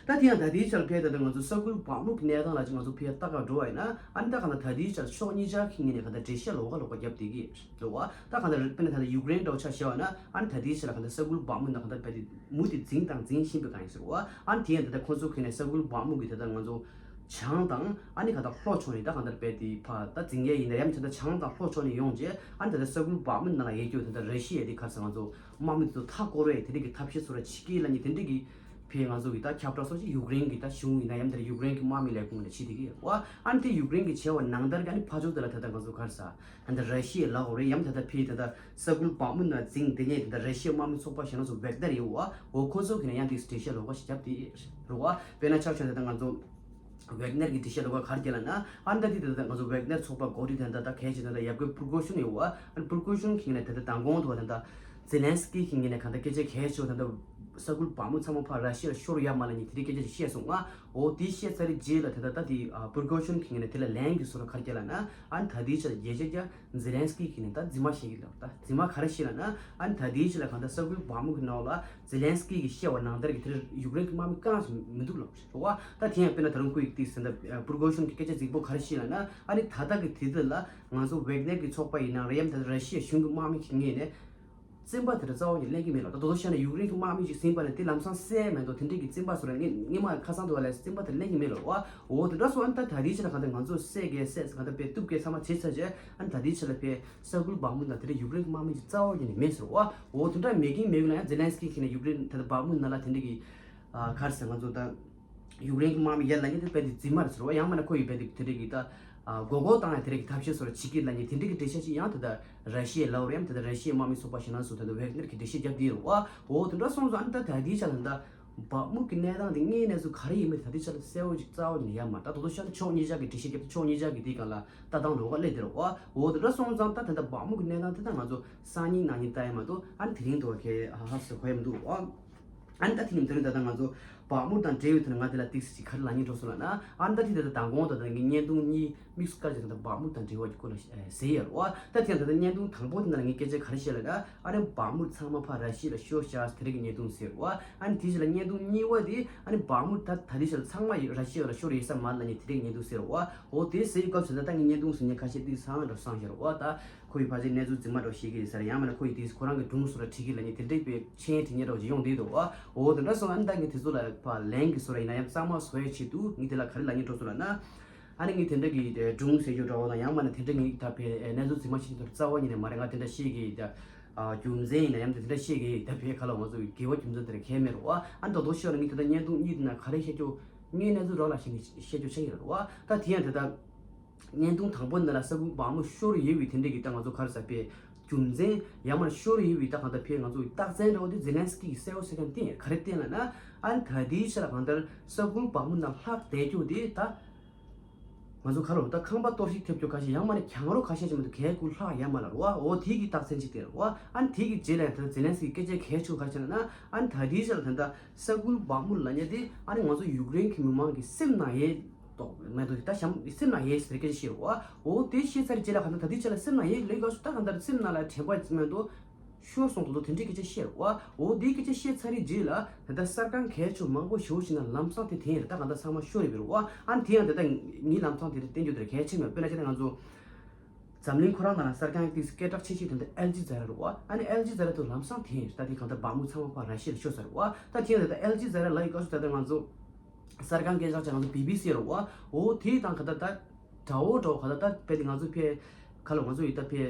ད་དེ་ཡང་ད་ལྟའི་ཆར་ཕེ་ད་ལྟ་ང་ཚོ་ས་ཁུལ་བག་མུར་གྱི་གནས་སྟངས་ལ་ཅིག་ང་ཚོ་ཕེ་ལྟ་ག་འགྲོ་བ་ཡིན་ན་ཨ་ནི་ད་ག་ན་ད་ལྟའི་ཆར་ཕྱོགས་གཉིས་ཆ་གི་ངོས་ནས་ག་ད་འགྲེལ་བཤད་ལོགས་ཀ་ལོགས་ཀ་བརྒྱབ་བསྡད་ཀྱི་འདུག་བ། ད་ག་ན་དཔེར་ན་ད་ལྟ་ཡུཀ་རེན་འདྲ་བོ་ཆ་བཞག་པ་ན་ཨ་ནི་ད་ལྟའི་ཆར་ལ་ག་ད་ས་ཁུལ་བག་མུར་ནང་ག་ད་ཕེ་དེ་མུ་དེ་འཛིང་དང་འཛིང་བཞིན་པའི་སྒང་ཡིན་ཟེར་བ། ཨ་ནི་དེ་ཡང་ད་ལྟ་ཁོང་ཚོ་གི་ནས་ས་ཁུལ་བག་མུ་གི་ད་ལྟ་ང་ཚོ་བྱང་དང་ཨ་ནི་ག་ད་ལྷོ་ཕྱོགས་ནས་ད་གང་ལྟར་རྦད་དེ་ཕ་ད་འཛིང་ཡས་ཡིན་ན་ཡང་ད་ལྟ་བྱང་དང་ལྷོ་ཕྱོགས་ནས་ཡོང་རྗེས་ཨ་ནི་ད་ལྟ་ས་ཁུལ་བག་མུ་ནང་ལ་ཡོད་རྒྱུ་ད་ལྟ་ར་ཤི་ཡ་དེ་ག་རེ་ཟེར་ང་ཚོ་དམག་མི་དེ་ཚོ་མཐའ་བསྐོར་བས་དེ་འདྲ་གི་ཐབས་ཤེས་ཚོ་ར་བྱེད་ཀྱི་ལབ་མཁན་དེ་འདྲ་གི་ཕའི་ང་ཚོ་གི་ད་ཁྱབ་བསྒྲགས་སོགས་ཀྱི་ཡུཀ་རེན་གི་ད་གཞུང་ཡིན་ན་ཡང་ད་ལྟ་ཡུཀ་རེན་གི་དམག་མི་ལས་ཁུངས་ནས་བྱེད་བསྡད་ཀྱི་ཡོད་པ། ཨ་ནི་དེ་ཡུཀ་རེན་གི་བྱས་པ་ནང་ལྟར་གི་ཨ་ནི་ཕར་ཕྱོགས་དེ་ལ་ད་ལྟ་ང་ཚོ་ག་རེ་ཟེར་ད་ལྟ་ར་ཤི་ཡའི་ལག་འོག་རེད་ཡང་ད་ལྟ་ཕའི་ད་ལྟ་ས་ཁུལ་བག་མུ་ནང་འཛིང་དེ་ནས་ད་ལྟ་ར་ཤི་ཡའི་དམག་མི་ཚོགས་པ་གཞན་ལ་སོགས་ཝེག་ནར་ཡོད་པ། འོ་ཁོ་ཚོ་གི་ནས་ཡང་དེ་འགྲེལ་བཤད་ལོགས་ཀ་ཞིག་བརྒྱབ་སྟེ་རེད་བ། དཔེར་ན་ཆ་བཞག་ན་ད་ལྟ་ང་ཚོ་ཝེག་ནར་གྱི་འགྲེལ་བཤད་ལོགས་ཀ་ག་རེ་བརྒྱབ་ལབ་ན་ཨ་ནི་ད་དེ་ད་ལྟ་ང་ཚོ་ཝེག་ནར་ཚོགས་པ་འགོ་ཁྲིད་དེ་ད་ལྟ་གལ་ཆེ་ད་ལྟ་ཡབ་གི་པུར་གོ་ཤུན་ཡོད་པ། ཨ་ནི་པུར་གོ་ཤུན་གི་ནས་ད་ལྟ་མདང་དགོང་དུ་ད་ལྟ་ཛེ་ལན་སི་ཀི་གི་ངོས་ནས་གང་ལྟར་སྐད་ཆ་གལ་ཆེ་བ་དང་ད་ས་ཁུལ་བག་མུ་ཚང་མ་ཕར་ར་ཤི་ཡར་ཤོར་ཡ་མ་ལབ་མཁན་དེ་འདྲའི་སྐད་ཆ་ཞིག་བཤད་སོང་ང་། འོ་དེ་བཤད་ཚར་རྗེས་ལ་ད་ལྟ་ད་དེ་པུར་གོ་ཤུན་གི་ངོས་ནས་དེ་ལ་ལན་གྱི་བཟོ་འདྲ་ག་རེ་བརྒྱབ་ལབ་ན་ཨ་ནི་ད་དེའི་ཆ་ལ་རྒྱལ་སྤྱི་རྒྱ་ཛེ་ལན་སི་ཀི་གི་ངོས་ནས་ད་རྫུན་མ་བཤད་ཀྱི་ལབ། ད་རྫུན་མ་ག་རེ་བཤད་ལབ་ན་ཨ་ནི་ད་དེའི་ཆ་ལ་གང་ལྟར་ས་ཁུལ་བག་མུ་གི་ནང་ལ་ཛེ་ལན་སི་ཀི་གིས་བཤད་པ་ནང་ལྟར་གྱི་དེར་ཡུཀ་རེན་གྱི་དམག་མི་རྐང་ཞིག་མི་འདུག་ལབ་རེད་བ། ད་དེ་ཡང་དཔེར་ན་ད་རུང་ཁོ་ཡིས་ཏིག་ཟེར་ད་པུར་གོ་ཤུན་གྱི་སྐད་ཆ་རྫིག་པོ་ག་རེ་བཤད་ལབ་ན་ཨ་ནི་ད་ལྟ་གི་དུས་ཚོད་ལ་ང་ཚོ་ཝེག་ནར་གྱི་ཚོགས་པ་ཡིན་ན་རེད་ཡང་ད་ར་ཤི་ཡའི་གཞུང་གི་དམག་མི་གི་ངོས་ནས། བཙན་པ་དེ་འདྲ་རྩ་བ་ཉིད་ལེན་གྱི་མེད་ལ། ད་དོ་དོ་ཤ་ན་ཡུཀ་རེན་གྱི་དམག་མི་ཅིག་ཟིན་པ་ན་དེ་ལམ་སང་བསད་མེད་དོ་དེ་འདྲས་ཀྱི་བཙན་པ་སོགས་ལ་ངས་ངས་མ་ཁ་སང་དུ་བ་ལས་བཙན་པ་དེ་ལེན་གྱི་མེད་ལ་བ། འོ་དེ་འདྲ་སོང་ཨ་ནི་ད་ད་དེའི་ཆ་ལ་གང་ལྟར་ང་ཚོ་བསད་གས་བསད་གང་ལྟར་དཔེ་གཏུབ་གས་ཚང་མ་བྱེད་ཚར་རྗེས་ཨ་ནི་ད་དེའི་ཆ་ལ་དཔེ་ས་ཁུལ་བག་མུ་ན་དེ་འདྲས་ཡུཀ་རེན་གྱི་དམག་མི་ཅིག་རྩ་བ་ཉིད་ནས་མེད་ཟེར་བ། འོ་དེ་འདྲ་མེད་ཀྱིན་མེད་ཀྱིན་ལ་ཡང་ཛེ་ལན་སི་ཀི་གིས་ནས་ཡུཀ་རེན་ད་ལྟ་བག་མུ་ན་ལ་དེ་འདྲས་ཀྱི་ག་རེ་ཟེར་ང་ཚོ་ད། ཡུཀ་རེན་གྱི་དམག་མི་ཡར་ལངས་ཀྱི་དེ་དཔེ་དེ་རྫུན་མ་རེད་ཟེར་བ། ཡང་མིན་ན་ཁོ་ཡིས་དཔེ་དེ་དེ་འདྲས་ཀྱི་ད་མགོ་སྐོར་བཏང་ཡ་དེ་འདྲས་ཀྱི་ཐབས་ཤེས་སོགས་ལ་བྱེད་ཀྱི་ལབ་མཁན་དེ་འདྲས་ཀྱི་འགྲེལ་བཤད་ཅིག་ཡང་དེ་ད་ར་ཤི་ཡའི་ལག་འོག་རེད་ཡང་དེ་ད་ར་ཤི་ཡའི་དམག་མི་ཚོགས་པ་གཞན་ལ་སོགས་དེ་ད་ཝེག་ནར་གྱི་འགྲེལ་བཤད་བརྒྱབ་དེ་རེད་བ། འོ་དེ་འདྲ་སོང་ཙང་ཨ་ནི་ད་ད་དེའི་ཆ་ལ་ད་བག་མུ་གི་གནས་སྟངས་དེ་དངོས་གནས་སུ་ག་རེ་ཡིན་མིན་ད་ལྟའི་ཆ་ལ་གསལ་བོ་ཅིག་རྩ་བ་ནས་ཡོད་མ་རེད། ད་དོ་དོ་ཤ་ན་ཕྱོགས་གཉིས་ཆ་གི་འགྲེལ་བཤད་བརྒྱབ་སྟེ་ཕྱོགས་གཉིས་ཆ་གི་དེའི་སྒང་ལ་ལྟ་སྟངས་ལོགས་ཀ་སླེབས་དེ་རེད་བ། འོ་དེ་འདྲ་སོང་ཙང་ད་ད་ད་བག་མུ་གི་གནས་སྟངས་དེ་ད་ང་ཚོ་སང་ཉིན་གནངས་ཉིན་ལྟ་ཡ་མ་གཏོགས་ཨ་ནི་དེ་རིང་དུ་བ་ཁའི་ཧ་ཧ་ཟེར་གོ་ཡ་མི་འདུག་བ། ཨ་ནི་ད་དེ་ནི་དེ་རིང་ད་ལྟ་ང་ཚོ་བག་མུ་དང་འབྲེལ་བའི་ཐོག་ནས་ང་དེ་ལ་ཏིག་ཙམ་ཅིག་ག་རེ་ལབ་སྙིང་འདོད་སོང་ལབ་ན། ཨ་ནི་ད་དེ་ད་ལྟ་མདང་དགོང་ད་ལྟ་ངས་བརྙན་ཐུང་གཉིས་དམིགས་སུ་བཀར་ཅིག་ད་ལྟ་བག་མུ་དང་འབྲེལ་བ་གི་སྐོར་ལ་ཨེ་ཟེར་ཡ་རེད་བ། ད་དེ་ད་ལྟ་བརྙན་ཐུང་དང་པོ་དེ་ནང་ལ་ངས་སྐད་ཆ་ག་རེ་བཤད་ལབ་ན་ཨ་ནི་བག་མུ་ཚང་མ་ཕར་ར་ཤི་ཡ་ལ་ཤོར་བཞག་དེ་རིང་གི་བརྙན་ཐུང་ཟེར་བ། ཨ་ནི་དེ་ཞིག་ལ་བརྙན་ཐུང་གཉིས་པ་དེ་ཨ་ནི་བག་མུ་ད་ད་དེ་ཞིག་ལ་ཚང་མ་ར་ཤི་ཡ་ལ་ཤོར་ཡོད་ས་མ་རེད་ལབ་མཁན་དེ་རིང་བརྙན་ཐུང་ཟེར་བ། འོ་དེ་ཟེར་བའི་སྐབས་སུ་ད་ལྟ་ངས་བརྙན་ཐུང་ཟེར་མཁན་ཁ་ཤས་ཏིག་ཙམ་འདྲ་བསམ་བཞག་རེད་བ། ད་ཁོ་ཡི་ཕལ་ཆེར་གནས་ཚུལ་རྫུན་མ་འདྲ་བོ་བཤད་ཀྱི་ཡིན་ས་རེད། ཡང་མིན་ན་ཁོ་ཡི་དེ་ཁོ་རང་གི་སྒྲུང་བཟོ་འདྲ་བྲིས་ཀྱི་ལབ་མཁན་དེ་འདྲའི་དཔེ་མཆན་བྲིས་མཁན་འདྲ་བོ་ཅིག་ཡོང་བསྡད་འདུག་བ། འོ་དེ་འདྲ་སོང་ཙང་ཨ་ནི་ད་ངས་དེ་ཚོ་ལ་ཕར་ལན་གྱི་བཟོ་འདྲ་ཡིན་ན་ཡང་གཙང་མ་བཟོ་ཡའི་ཆེད་དུ་ངས་དེ་ལ་ག་རེ་ལབ་སྙིང་འདོད་སོང་ལབ་ན། ཨ་ནི་ངས་དེ་འདྲ་གི་སྒྲུང་ཟེར་རྒྱུ་འདྲ་བོ་དང་ཡང་མིན་ན་དེ་འདྲ་ངས་ད་ཕའི་གནས་ཚུལ་རྫུན་མ་ཞིག་ཐོག་རྩ་བ་ཉིད་ནས་མ་རེད། ང་དེ་འདྲ་བཤད་ཀྱི་ད་རྒྱུ་མཚན་ཡིན་ན་ཡང་དེ་འདྲ་བཤད་ཀྱི་ད་ཕའི་ཁ་ལ་ང་ཚོ་གི་དགེ་བ་རྒྱུ་མཚན་དེ་རེད་ཁས་མེད་རེད་བ། ཨ་ནི་ད་དོ་ཤོར་ན་ངས་དེ་ད་བརྙན་ཐུང་གཉིས་དེ་ན་ག་རེ་བཤད་རྒྱུ་ངའི་གནས་ཚུལ་རོགས་ལ་བཤད་ནས་བཤད་རྒྱུ་ཆགས་ཀྱི་རེད་བ། ད་དེ་ཡང་དེ་ད། བརྙན་ཐུང་དང་པོ་འདི་ལ་ས་ཁུལ་བག་མོ་ཤོར་ཡོད་པའི་དེ་འདྲའི་གི་ད་ང་ཚོ་ག་རེ་ཟེར་པའི་རྒྱུ་མཚན་ཡང་མིན་ན་ཤོར་ཡོད་པའི་ད་གང་ལྟར་ཕའི་ང་ཚོ་རྟགས་མཚན་འདྲ་བོ་དེ་ཛེ་ལན་སི་ཀི་གིས་གསལ་པོ་གསལ་རྐྱང་བསྟན་ཡོད། ག་རེ་བསྟན་ལབ་ན་ཨ་ནི་ད་ལྟའི་ཆ་ལ་གང་ལྟར་ས་ཁུལ་བག་མོ་ནང་ལྷག་བསྡད་རྒྱུ་དེ་ད་ང་ཚོ་ག་རེ་ད་ཁང་པ་གཏོར་བཤིག་ཐེབས་རྒྱུ་ཁ་ཤས་ཡང་མིན་ན་གྱང་རོ་ཁ་ཤས་ཅིག་མ་གཏོགས་གས་ཀུན་ལྷག་ཡོད་མ་རེད་བ། འོ་དེ་གི་རྟགས་མཚན་ཅིག་དེ་རེད་བ། ཨ་ནི་དེ་གི་རྗེས་ལ་ད་ཛེ་ལན་སི་ཀི་སྐད་ཆ་གས་ཆོད་ག་རེ་བྱས་ན་ཨ་ནི་ད་ལྟའི་ཆ་ལ་ད་ལྟ་ས་ཁུལ་བག་མོ་ལབ་མཁན་དེ་ཨ་ནི་ང་ཚོ་ཡུཀ་རེན་གི་མི་མང་གི་སེམས་ནང་ཡོད། ཏོག་མེད་དོ་ད་གཤམ་སེམས་ནང་ཡོད་ཟེར་སྐད་ཆ་བཤད་རོགས། འོ་དེ་བཤད་ཚར་རྗེས་ལ་གང་ལྟར་ད་ལྟའི་ཆ་ལ་སེམས་ནང་ཡོད་ལས་དགའ་སུ་ད་གང་ལྟར་སེམས་ནང་ལ་དྲན་པ་ཙམ་མེད་དོ་ཤོར་སོང་དོ་དོ་དེ་འདྲའི་སྐད་ཆ་བཤད་རོགས། འོ་དེའི་སྐད་ཆ་བཤད་ཚར་རྗེས་ལ་ད་ལྟ་གསར་ཁང་གལ་ཆེ་མང་པོ་ཞེ་པོ་ཞིག་ན་ལམ་སང་དེ་དེ་ཡིན་རེད། ད་གང་ལྟར་ཚང་མ་ཤོར་ཡོད་པའི་རོགས། ཨ་ནི་དེ་ཡང་ད་ལྟ་ངའི་ལམ་སང་དེ་རེད་བསྟན་རྒྱུ་དེ་རེད་གལ་ཆེ་མེད། དཔེར་ན་ཆ་ན་ང་ཚོ་འཛམ་གླིང་ཁོ་རང་ནང་ལ་གསར་ཁང་ཏིག་སྐད་གྲགས་ཆེ་ཤོས་དེ་འདྲ་ཨལ་ཇི་ཛ་ར་རེད་བ། ཨ་ནི་ཨལ་ཇི་ཛ་ར་དུ་ལམ་སང་དེ་ཡིན་རེད། ད་དེ་གང་ལྟར་བག་མོ་ཚང་མ་ཕར་ར་ཤི་ཡ་ལ་ཤོར་ཚར་རེད་བ། ད་དེ་ཡང་ད་ལྟ་ཨལ་ཇི་ཛ་ར་ལ་ཡི་སྐབས་སུ་ད་ལྟ་ང་ཚོ་གསར་ཁང་སྐད་གྲགས་ཆེ་ང་ཚོ་བི་བི་སི་རེད་བ། འོ་དེ་དང་ག་ད་ད་འདྲ་བོ་འདྲ་བོ་ག་ད་ད་དཔེ་དེ་ང་ཚོ་ཕེ་ཁ་ལོ་ང་ཚོ་ཡི་ད་ཕེ་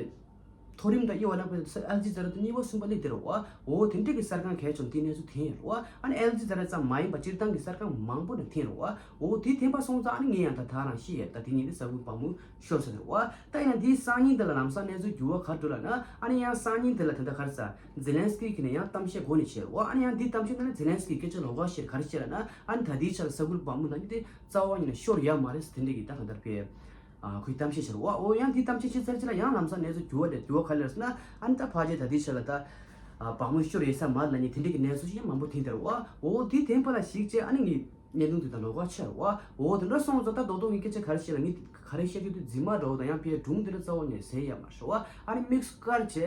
མཐོ་རིམ་དང་དབྱེ་བ་ལ་ཕེ་ཨལ་ཇི་ཛ་ར་དུ་གཉིས་པ་གསུམ་པ་སླེབས་དེ་རེད་བ། འོ་དེ་འདྲ་གི་གསར་ཁང་གལ་ཆེན་དེ་གནས་ཚུལ་དེ་ཡིན་རེད་བ། ཨ་ནི་ཨལ་ཇི་ཛ་ར་ཙམ་མ་ཡིན་པ་སྤྱིར་བཏང་གི་གསར་ཁང་མང་པོ་ནས་དེ་རེད་བ། འོ་དེ་དེ་འཕར་སོང་ཙང་ཨ་ནི་ངས་ཡང་ད་ད་རང་ཤེས་ཡ་ད་དེ་ཉིད་དེ་ས་ཁུལ་བག་མོ་ཤོར་ས་རེད་བ། ད་ཡིན་ན་འདིའི་སང་ཉིན་འདི་ལ་ལམ་སང་གནས་ཚུལ་འགྱུར་བ་ག་འགྲོ་ལབ་ན་ཨ་ནི་ཡང་སང་ཉིན་འདི་ལ་དེ་འདྲ་ག་རེ་ཟ་ཛེ་ལན་སི་ཀི་གིས་ནས་ཡང་གཏམ་བཤད་འགོ་ནས་བྱས་རེད་བ། ཨ་ནི་ཡང་འདིའི་གཏམ་བཤད་འདི་ལ་ཛེ་ལན་སི་ཀི་སྐད་ཆ་ལོགས་ཀ་བཤད་ག་རེ་བཤད་ལབ་ན་ཨ་ནི་ད་ལྟའི་ཆར་ས་ཁུལ་བག་མོ་ནང་གི་དེ་རྩ་བ་ཉིད་ནས་ཤོར་ཡ་མ་རེད་ཟེར་དེ་འདྲ་གི་ད་གང་ལྟར་པའི་ཨ་ཁོས་གཏམ་བཤད་བྱས་རེད་བ། འོ་ཡང་འདིའི་གཏམ་བཤད་བྱས་ཚར་རྗེས་ལ་ཡང་ལམ་སང་གནས་ཚུལ་འགྱུར་བ་རེད། འགྱུར་བ་ག་རེ་རེད་ཟེར་ན་ཨ་ནི་ད་ཕལ་ཆེར་ད་ལྟའི་ཆར་ལ་ད་ཨ་བག་མོ་ཤོར་ཡོད་ས་མ་རེད་ལབ་མཁན་དེ་འདྲ་གི་གནས་ཚུལ་ཞིག་ཡང་མང་པོ་ཐོན་བསྡད་རེད་བ། འོ་དེ་ཐོན་པ་ལ་གཞིགས་བྱས་ཨ་ནི་ངས་བརྙན་ཐུང་དེ་དང་ལོགས་ཀ་ཕྱེ་རེད་བ། འོ་དེ་འདྲ་སོང་ཙང་ད་རྡོག་རྡོག་ངས་སྐད་ཆ་ག་རེ་བཤད་ལ་ངས་ག་རེ་བཤད་རྒྱུ་དེ་རྫུན་མ་འདྲ་བོ་དང་ཡང་ཕའི་སྒྲུང་དེ་འདྲ་རྩ་བ་ནས་ཟེར་ཡ་མ་རེད་བ། ཨ་ནི་དམིགས་སུ་བཀར་བྱས་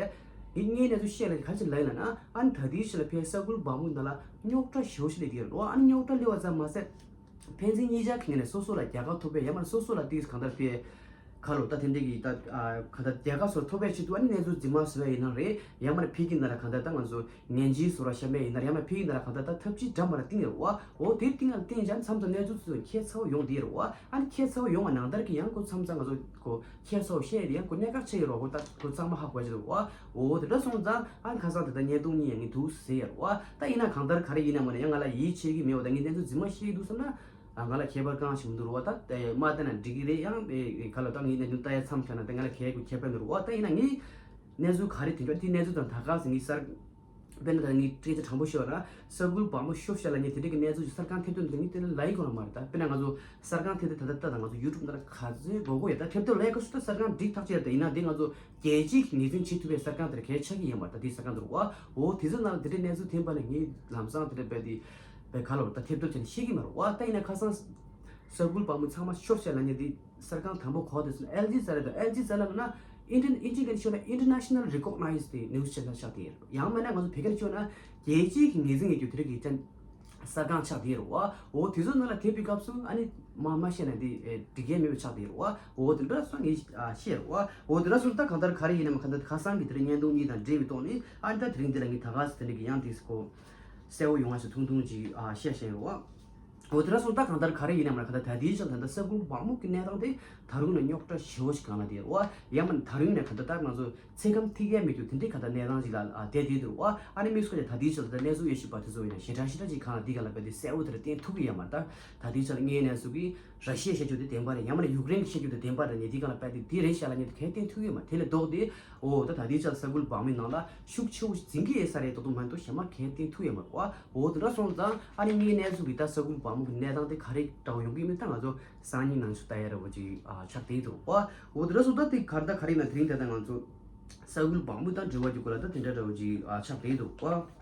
ངས་ངའི་གནས་ཚུལ་བཤད་ལ་ག་རེ་བྱས་ལབ་ཡིན་ལབ་ན་ཨ་ནི་ད་ལྟའི་ཆར་ལ་ཕའི་ས་ཁུལ་བག་མོ་ནང་ལ་རྙོག་དྲ་ཞེ་པོ་ཞིག་སླེབས་ཀྱི་ཡོད་རེད་བ། ཨ་ནི་རྙོག་དྲ་སླེབས་པ་ཙམ་མ་ཟད། ཕན་ཚུན་གཉིས་ཆ་གི་ངོས་ནས་སོ་སོ་ལ་རྒྱལ་ཁ་ཐོབ་པའི་ཡང་མིན་ན་སོ་སོ་ལ་ཏིག་གང་ལྟར་པའི་ཁ་ལོ་ད་དེ་འདྲ་གི་ད་ཨ་གང་ལྟར་རྒྱལ་ཁ་སོགས་ཐོབ་པའི་ཆེད་དུ་ཨ་ནི་གནས་ཚུལ་རྫུན་མ་བཟོ་བ་ཡིན་ན་རེད། ཡང་མིན་ན་ཕ་གི་ནང་ལ་གང་ལྟར་ད་ང་ཚོ་ངན་ཇུས་བཟོ་ར་བཤམས་པ་ཡིན་ན་རེད། ཡང་མིན་ན་ཕ་གི་ནང་ལ་གང་ལྟར་ད་ཐབས་ཇུས་འདྲ་མི་འདྲ་བཏིང་ཡོད་རེད་བ། འོ་དེ་བཏིང་ཡང་བཏིང་ཡང་མཚམས་མཚམས་གནས་ཚུལ་ཚོ་ཁྱད་མཚར་པོ་ཡོང་བསྡད་ཡོད་རེད་བ། ཨ་ནི་ཁྱད་མཚར་པོ་ཡོང་བ་ནང་ལྟར་གྱི་ཡང་ཁོ་མཚམས་མཚམས་ང་ཚོ་ཁོ་ཁྱད་མཚར་པོ་བཤད་ཡོད་ཡང་ཁོ་གནད་འགག་ཆེ་ཡོད་རེད་བ། ཁོ་ད་ཁོ་གཙང་མ་ཧ་གོ་ཡ་ཆེད་དུ་བ། འོ་དེ་འདྲ་སོང་ཙང་ཨ་ནི་ཁ་སང་དེ་ལྟར་བརྙན་ཐུང་གཉིས་ཡང་ངས་འདུག་ཟེར་ཡ་རེད་བ། ད་ཡིན་ན་གང་ལྟར་ག་རེ་ཡིན་ན་མ་ན་ཡང་ང་ལ་ཡིད་ཆེས་ཀྱི་མེད་བ། ད་ངས་གནས་ཚུལ་རྫུན་མ་བཤད་ཀྱི་འདུག་བསམ་ན། ང་ལ་ཁྱད་པར་གང་ཞིག་མི་འདུག་རེད་བ། ད་དེ་མ་བལྟས་ན་འགྲིག་གི་རེད། ཡང་དེ་ག་ལ་ད་ངས་གནས་ཚུལ་ལྟ་ཡ་མཚམས་བཞག་ན་དེ་ང་ལ་གལ་གོ་ཁྱད་པར་མི་འདུག་རེད་བ། ད་ཡིན་ན་ངས་གནས་ཚུལ་ག་རེ་དེ་འདྲ་དེ་གནས་ཚུལ་དང་ད་ག་ཟེ་ངས་གསར་དཔེར་ན་ད་ངས་སྐད་ཆ་དྲང་པོ་ཤོད་ན་ས་ཁུལ་བག་མོ་ཤོར་ཤག་ལབ་མཁན་དེ་འདྲ་གི་གནས་ཚུལ་ཞིག་གསར་ཁང་ཐེབས་དོན་དེ་ངས་དེ་ལ་ལའིག་གོ་ལ་མ་རེད། ད་དཔེར་ན་ང་ཚོ་གསར་ཁང་ཐེབས་དེ་ད་ལྟ་ད་ང་ཚོ་ཡུ་ཊུབ་ནང་ལ་ག་ཚོད་དགོས་དགོས་ཡོད། ད་ཐེབས་དོན་ལའིག་ག་ཤོད་ད་གསར་ཁང་འགྲིག་ཐག་ཆོད་རེད། ད་ཡིན་ན་དེ་ང་ཚོ་རྒྱལ་སྤྱིའི་ངོས་འཛིན་བྱེད་ཐུབ་པའི་གསར་ཁང་དེ་ལ་གལ་ཆགས་ཀྱི་ཡོད་མ་རེད། ད་དེ་གསར་ཁང་དེ་རེད་བ། འོ་དེ་ཚོ་ནང་ལ་དེ་འདྲའི་གནས་ཚུལ་ཐོན་པ་ལ་ངས་ལམ་སང་དེ་འདྲ་བས་དེ་བས་ག་ལ་བ་ད་ཐེབས་གཏོར་བྱས་ནས་ཤེས་ཀྱི་མ་རེད་བ། ད་ཡིན་ན་ཁ་སང་ས་ཁུལ་བག་མོ་ཚང་མ་ཤོར་ཤག་ལབ་མཁན་དེ་གསར་ཁང་དང་པོ་གོ་དེ་ཚོ་ཨལ་ཇི་ཛ་ར་དང་། ཨལ་ཇི་ཛ་ར་ལབ་ན་ཨིན་ཊར་ཨིན་ཇི་སྐད་ཤོད་ན་International Recognized News Channel ཆགས་དེ་ཡང་མིན་ན་ང་ཚོ་བོད་སྐད་ཤོད་ན་རྒྱལ་སྤྱིའི་གི་ངོས་འཛིན་ཡོད་རྒྱུ་དེ་རིགས་ཀྱི་ཅན། གསར་ཁང་ཆགས་བསྡད་རེད་བ། འོ་དེ་ཚོ་ནང་ལ་ཐེབས་པའི་སྐབས་སུ་ཨ་ནི་མ་མ་བཤད་ན་འདི་ཨེ་འགྲིག་ཡས་མེད་པ་ཆགས་བསྡད་རེད་བ། འོ་དེ་འདྲ་སོང་ངས་ཨ་བཤད་རེད་བ། འོ་དེ་འདྲ་སོང་ད་གང་ལྟར་ག་རེ་ཡིན་ནམ་གང་ལྟར་ཁ་སང་གི་དེ་རིང་བརྙན་ཐུང་གཉིས་དང་འབྲེལ་བའི་ཐོག་ནས་ཨ་ནི་ད་དེ་རིང་འདི་ལ་ངས་ད་ག་ཟེ་དེ་འདྲ་གི་ཡང་དེ་ཚོ་གསལ་བོ་ཡོང་བ་ཞིག་ཐུང་ཐུང་ཅིག་ཨ་བཤད་བཞིན་རེད་བ། འོ་དེ་འདྲ་སོང་ད་གང་ལྟར་ག་རེ་ཡིན་ནམ་ལ་གང་ལྟར་ད་ལྟའི་ཆར་ད་ལྟ་ས་ཁུལ་བག་མོ་གི་གནས་སྟངས་དེ་ད་རུང་ནས་རྙོག་དྲ་ཞེ་བོ་ཞིག་གང་ལ་བསྡད་རེད་བ། ཡང་མིན་ད་རུང་ནས་གང་ལྟར་ད་ང་ཚོ་ཚེ་ཁམས་ཐིག་ཡས་མེད་རྒྱུ་དེ་འདྲའི་ག་ད་གནས་སྟངས་ཅིག་ལ་ཨ་བསྡད་བསྡད་འདུག་བ། ཨ་ནི་དམིགས་སུ་བཀར་ཏེ་ད་ལྟའི་ཆར་ད་གནས་ཚུལ་དབྱེ་ཞིབ་པ་དེ་ཚོ་ཡིན་ན་ཞེ་དྲག་ཞེ་དྲག་ཅིག་གང་ལ་འདི་ག་ལ་བས་དེ་གསལ་བོ་དེ་ལ་བསྟན་ཐུབ་ཀྱི་ཡོད་མ་རེད། ད་ད་ལྟའི་ཆར་ངའི་གནས་ཚུལ་གྱི་ར་ཤི་ཡ་བཤད་རྒྱུ་དེ་བདེན་པ་རེད། ཡང་མིན་ན་ཡུཀ་རེན་གྱི་བཤད་རྒྱུ་དེ་བདེན་པ་རེད། ངས་འདི་ག་ལ་བས་དེ་དེ་རེད་ཤག་ལབ་མཁན་དེ་གས་བསྟན་ཐུབ་ཀྱི་ཡོད་མ་རེད། དེ་ལས་ལྡོག་སྟེ་འོ་ད་ད་ལྟའི་ཆར་ས་ཁུལ་བག་མོའི་ནང་ལ་ཤུགས་ཆེ་བོ་ཞིག་འཛིན་གྱི་ཡོད་ས་རེད་མདོག་མདོག་མ་གཏོགས་གཞན་མ་གས་བསྟན་ཐུབ་ཀྱི་ཡོད་མ་རེད་བ། འོ་དེ་འདྲ་སོང་ཙང་ཨ་ནི་ངའི་གནས་ཚུལ་གྱི་ད་ས་ཁུལ་བག་མོ་གི་གནས་སྟངས་དེ་ག་རེ་འདྲ་བོ་ཡོང་གི་མིན་ད་ང་ཚོ་སང་ཉིན་ནང་ཆུ་ལྟ་ཡ་ར་བོ་ཅིག་ཨ་ཆགས་བསྡད་འདུག་བ། འོ་དེ་འདྲ་སོང་ད་དེ་གར་ད་ག་རེ་ཡིན་ན་དེ་རིང་ད་ལྟ་ང་ཚོ་ས་ཁུལ་བག་མོ་དང་འབྲེལ་བ་རྒྱུ་ག་ལ་ད་དེ་འདྲ་འདྲ་བོ་ཅིག་ཨ་ཆགས་བསྡད་འདུག་བ།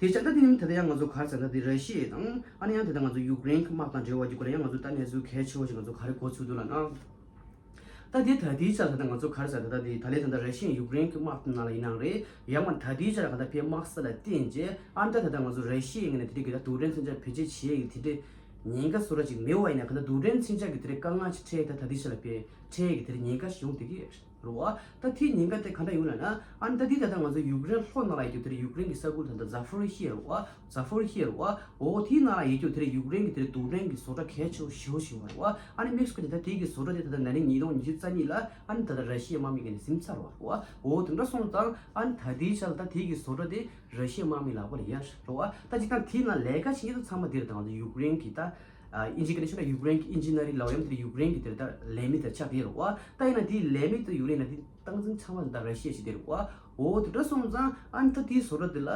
དེ་ཆ་ད་དེ་ནི་ད་ལྟ་ཡང་ང་ཚོ་གར་ཟེར་ན་དེ་ར་ཤི་ཡ་དང་ཨ་ནི་ཡང་ད་ལྟ་ང་ཚོ་ཡུཀ་རེན་གྱི་དམག་དང་འབྲེལ་བ་རྒྱུ་ག་ལ་ཡང་ང་ཚོ་ད་གནས་ཚུལ་གལ་ཆེ་བོ་ཞིག་ང་ཚོ་ག་རེ་གོ་ཚུལ་འདུག་ལབ་ན། ད་དེ་ད་དེའི་ཆ་ད་ལྟ་ང་ཚོ་གར་ཟེར་ད་ད་དེ་ད་ལྟ་ད་ལྟ་ར་ཤི་ཡ་ཡུཀ་རེན་གྱི་དམག་དང་ནང་ལ་ཡིན་ནའང་རེད། ཡང་མ་ད་དེའི་ཆ་ད་ལྟ་ཕའི་དམག་ས་ལ་བརྟེན་རྗེས་ཨ་ནི་ད་ད་ལྟ་ང་ཚོ་ར་ཤི་ཡའི་ངོས་ནས་དེ་འདྲའི་གི་ད་རྡུལ་ཕྲན་མཚོན་ཆ་བེད་སྤྱོད་བྱེད་ཡ་གི་དེ་འདྲའི་ཉེན་ཁ་བཟོ་འདྲ་ཅིག་མེད་པ་ཡིན་ན་ག་ད་རྡུལ་ཕྲན་མཚོན་ཆ་གི་དེ་འདྲའི་དཀའ་ངལ་ཅིག་འཕྲད་ད་ད་དེའི་ཆ་ལ་ཕའི་འཕྲད་ཡ་གི་དེ་འདྲའི་ཉེན་ཁ་ཞིག་ཡོང་བསྡད་ཀྱི་ཡོད་རེད། རེད་བ། ད་དེའི་ཉེན་ཁ་དེ་ག་འདྲ་ཡོད་ལབ་ན། ཨ་ནི་ད་དེ་ད་ལྟ་ང་ཚོ་ཡུཀ་རེན་ལྷོ་ནང་ལ་ཡོད་རྒྱུ་དེ་རེད། ཡུཀ་རེན་གྱི་ས་ཁུལ་ད་ལྟ་ཛ་ཕོ་རི་ཤི་ཡ་རེད་བ། ཛ་ཕོ་རི་ཤི་ཡ་རེད་བ། འོ་དེའི་ནང་ལ་ཡོད་རྒྱུ་དེ་རེད། ཡུཀ་རེན་གྱི་དེ་རེད། རྡུལ་ཕྲན་གྱི་བཟོ་གྲྭ་གལ་ཆེ་བོ་ཞེ་པོ་ཞིག་ཡོད་རེད་བ། ཨ་ནི་མེག་སི་ཀོ་དེ་ད་དེའི་གི་བཟོ་གྲྭ་དེ་ད་ལྟ་ན་ནིང་ཉིས་སྟོང་ཉི་ཤུ་རྩ་གཉིས་ལ་ཨ་ནི་ད་ལྟ་ར་ཤི་ཡའི་དམག་མི་གི་ནས་ཟིན་ཚར་བ་རེད་བ། འོ་དེ་འདྲ་སོང་ཙང་ཨ་ནི་ད་དེའི་ཆ་ལ་ད་དེའི་གི་བཟོ་གྲྭ་དེ་ར་ཤི་ཡའི་དམག་མི་ལག་པ་ལ་ཡར་རེད་བ། ད་སྤྱིར་བཏང་དེའི་ནང་ལས་ཀ་བྱེད་མཁན་ཚོ་ཚང་མ་དེ་རེད། ད་ང་ཚོ་ཡུཀ་རེན་གྱི་ད་ཨ་ཨིན་ཇི་སྐད་ནས་ཤོད་ན་ཡུཀ་རེན་གྱི་ཨིན་ཇི་ནི་ཡར་རིང་ལབ་ཡམ་དེ་ཡུཀ་རེན་གྱི་དེ་ད་ལས་མི་དེ་ཆགས་དེ་རེད་བ། ད་ཡིན་ན་དེའི་ལས་མི་དེ་ཡུཀ་རེན་ན་དེ་སྟངས་འཛིན་ཚང་མ་ད་ར་ཤི་ཡ་ཞིག་དེ་རེད་བ། འོ་དེ་འདྲ་སོང་ཙང་ཨ་ནི་ད་དེའི་བཟོ་གྲྭ་དེ་ལ་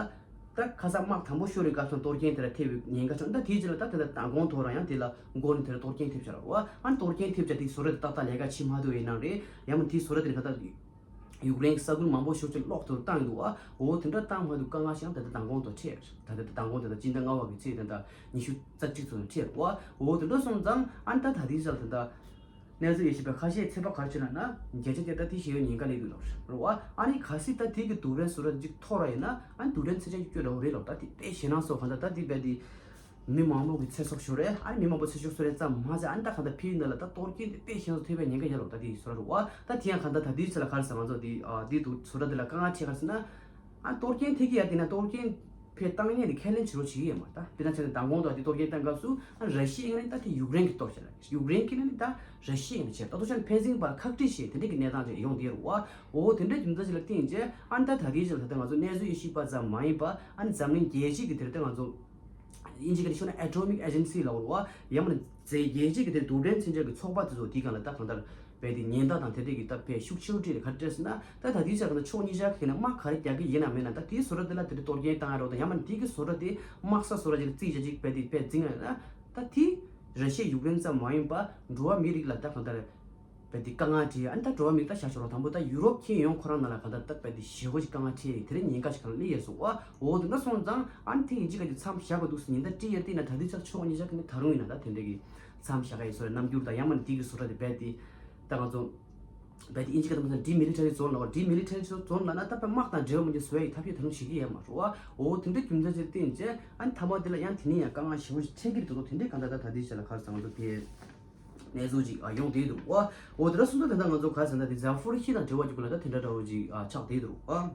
ད་ཁ་སང་དམག་དང་པོ་ཤོར་བའི་སྐབས་སུ་གཏོར་སྐྱོན་དེ་ལ་ཐེབས་པའི་ཉེན་ཁ་བྱུང་། ད་དེའི་རྗེས་ལ་ད་དེ་ལ་མདང་དགོང་ཐོག་རང་ཡང་དེ་ལ་མགོ་ནས་དེ་ལ་གཏོར་སྐྱོན་ཐེབས་བྱ་རེད་བ། ཨ་ནི་གཏོར་སྐྱོན་ཐེབས་བྱ་དེའི་བཟོ་གྲྭ་དེ་ཏག་ཏག་ལས་ཀ་བྱེད་མ་ཐུབ་པའི་ནང་རེད། ཡང་མིན་དེའི་བཟོ་གྲྭ་དེ་ནས་ད་ལྟ་ཡུཀ་རེན་གྱི་ས་ཁུལ་མང་པོ་ཤོར་ཆེད་གློག་དེ་བཏང་འདུག་བ། འོ་དེ་འདྲ་བཏང་མ་འདུག་དཀའ་ངལ་ཞིག་ཡང་ད་ལྟ་མདང་དགོང་དུ་འཕྲད། ད་ལྟ་མདང་དགོང་དེ་ད་སྤྱི་ཟླ་ལྔ་པ་གི་ཚེས་དེ་ད་ཉི་ཤུ་རྩ་གཅིག་ཙམ་འཕྲད་བ། འོ་དེ་འདྲ་སོང་ཙང་ཨ་ནི་ད་ད་ལྟའི་ཆར་དེ་ད་གནས་ཚུལ་ཡོད་བཞིན་པའི་ཁ་ཤས་ཚོད་དཔག་ག་རེ་བྱས་ན་ན་བརྒྱ་ཆ་དེ་ད་དེ་ཞེ་པོ་ཉེན་ཁ་སླེབས་འདུག་ལབ་རེད་བ། ཨ་ནི་གལ་སྲིད་ད་དེ་གི་རྡུལ་ཕྲན་བཟོ་གྲྭ་གཅིག་འཐོར་བ་ཡིན་ན་ཨ་ནི་རྡུལ་ཕྲན་ཚད་ཆེན་གྱི་སྐྱོ་ར་བ་རེད་ལབ། ད་དེ་དཔེ་ཞེད་སྣང་ཚོར། གང་ལྟར་ད་དེ་རྦད་དེ་མི་མང་པོ་གི་ཚེ་སྲོག་ཤོར་རེད། ཨ་ནི་མི་མང་པོ་ཚེ་སྲོག་ཤོར་རེད་ཙམ་མ་ཟད། ཨ་ནི་ད་གང་ལྟར་ཕིའི་ནང་ལ་ད་གཏོར་སྐྱོན་དེ་དཔེ་ཞེད་སྣང་ཚོར་ཐེབས་པའི་ཉེན་ཁ་ཡོད་ལབ། ད་དེ་བཟོ་གྲྭ་རེད་བ། ད་དེ་ཡང་གང་ལྟར་ད་དེའི་ཆ་ལ་ག་རེ་ཟེར། ང་ཚོ་དེ་ཨ་དེའི་འདུག་བཟོ་གྲྭ་དེ་ལ་དཀའ་ངལ་འཕྲད་ག་རེ་ཟེར་ན། ཨ་གཏོར་སྐྱོན་ཐེབས་ཀྱི་ཡ་དེ་ན་གཏོར་སྐྱོན་ཕེ་བཏང་མཁན་དེ་ཁས་ལེན་བྱེད་རོགས་བྱེད་ཀྱི་ཡོད་མ་རེད། ད་དཔེར་ན་བྱས་ན་མདང་དགོང་དུ་དེ་གཏོར་སྐྱོན་བཏང་སྐབས་སུ་ཨ་ར་ཤི་ཡའི་ངོས་ནས་ད་དེ་ཡུཀ་རེན་གྱིས་གཏོར་བྱས་ལ། ཡུཀ་རེན་གྱིས་ནི་ད་ར་ཤི་ཡའི་ངོས་ནས་བྱས། ད་དུང་བྱས་ན་ཕན་ཚུན་བར་ཁག་དཀྲིས་བྱས་དེ་འདྲས་ཀྱི་གནས་སྟངས་ཅིག་ཡོང་བསྡད་ཡོད་རེད་བ། འོ་དེ་འདྲས་རྒྱུ་མཚན་ཅིག་ལ་བརྟེན་བྱས་ཨ་ནི་ད་ད་ལྟའི་ཆར་ད་ལྟ་ང་ཚོ་གནས་ཚུལ་ཡོད་བཞིན་པ་ཙམ་མ་ཡིན་པ། ཨ་ནི་འཛམ་གླིང་རྒྱལ་སྤྱི་གི་དེར་ད་ང་ཚོ་ཨིན་ཇི་སྐད་ནས་ཤོད་ན་Atomic Agency་ལབ་རེད་བ། ཡང་མིན་ན་རྒྱལ་སྤྱི་གི་དེ་རྡུལ་ཕྲན་མཚོན་ཆ་གི་ཚོགས་པ་དེ་ཚོ་དེའི་སྒང་ལ་ད་གང་ལྟར་རྦད་དེ་ཉེན་བརྡ་དང་དེ་འདྲས་ཀྱི་ད་དཔེ་ཤུགས་ཆེ་བོ་སྤྲད་དེ་ག་རེ་སྤྲད་ཟེར་ན། ད་ད་ལྟའི་ཆར་གང་ལྟར་ཕྱོགས་གཉིས་ཆ་གི་ནས་དམག་ག་རེ་རྒྱག་གི་ཡིན་ན་མིན་ན། ད་དེའི་བཟོ་གྲྭ་དེ་ལ་དེ་འདྲ་གཏོར་སྐྱོན་བཏང་ཡ་རོགས་དང་། ཡང་མིན་ན་དེ་གི་བཟོ་གྲྭ་དེ་དམག་ས་བཟོ་གྲྭ་ཅིག་ལ་རྩིས་བྱ་ཅིག་རྦད་དེ་དཔེ་འཛིན་ཡ་ཡིན་ན། ད་དེ་ར་ཤི་ཡ་ཡུཀ་རེན་ཙམ་མ་ཡིན་པ་འགྲོ་བ་མིའི་རིགས་ལ་ད་གང་ལྟར་རྦད་དེ་དཀའ་ངལ་འཕྲད། ཨ་ནི་ད་འགྲོ་བ་མིའི་ད་ཤ་ཤོར་བ་དང་པོ་ད་ཡུ་རོབ་ཁྱོན་ཡོངས་ཁོ་རང་ནང་ལ་གང་ལྟར་ད་རྦད་དེ་ཞེ་པོ་ཅིག་དཀའ་ངལ་འཕྲད་དེ་རིང་ཉེན་ཁ་ཞིག་གང་སླེབས་ཡོད་སོང་བ། འོ་དེ་འདྲ་སོང་ཙང་ཨ་ནི་དེ་ཡིན་གཅིག་ག་ཅིག་མཚམས་བཞག་དགོས་འདུག་ཟེར་ཉེན་བརྡ་སྤྲད་ཡོད་རེད། དེ་ཡིན་ན་ད་ལྟའི་ཆར་ཕྱོགས་གཉིས་ཆ་གི་ནས་ད་རུང་ཡིན་ན་ད་དེ་འདྲ་གི་མཚམས་བཞག་ག་ཡོད་བཟོ་རེད། རྣམ་འགྱུར་དང་ཡང་མིན་ན་དེ་གི་བཟོ་གྲྭ་དེ་རྦད་དེ་ད་ང་ཚོ་རྦད་དེ་ཨིན་ཇི་སྐད་དུ་མ་སོང་ན་demilitarized zone་ལབ་པ། demilitarized zone་ལབ་ན་ད་དཔེ་དམག་དང་འབྲེལ་བ་མེད་པ་བཟོ་ཡ་ཡི་ཐབས་ཤེས་ད་རུང་བྱེད་ཀྱི་ཡོད་མ་རེད་བ། འོ་དེ་འདྲ་རྒྱུ་མཚན་ཅིག་ལ་བརྟེན་བྱས་ཨ་ནི་མཐའ་མ་དེ་ལ་ཡང་དེ་ནས་ཡང་དཀའ་ངལ་ཞེ་པོ་ཞིག་འཕྲད་ཀྱི་རེད་འདུག་དེ་འདྲའི་གང་ལྟར་ད་ད་ལྟའི་ཆར་ལ་ག་རེ་ཟེར། ང་ཚོ་དེ་གནས་ཚུལ་ཅིག་ཨ་ཡོང་བསྡད་འདུག་བ། འོ་དེ་འདྲ་སོང་ཙང་ད་ལྟ་ང་ཚོ་ག་རེ་ཟེར་ན་དེ་ཛ་ཕོ་རི་ཤི་དང་འབྲེལ་བ་ཅིག་གུ་ལ་ད་དེ་འདྲ་འདྲ་བོ་ཅིག་ཨ་ཆགས་བསྡད་འདུག་བ།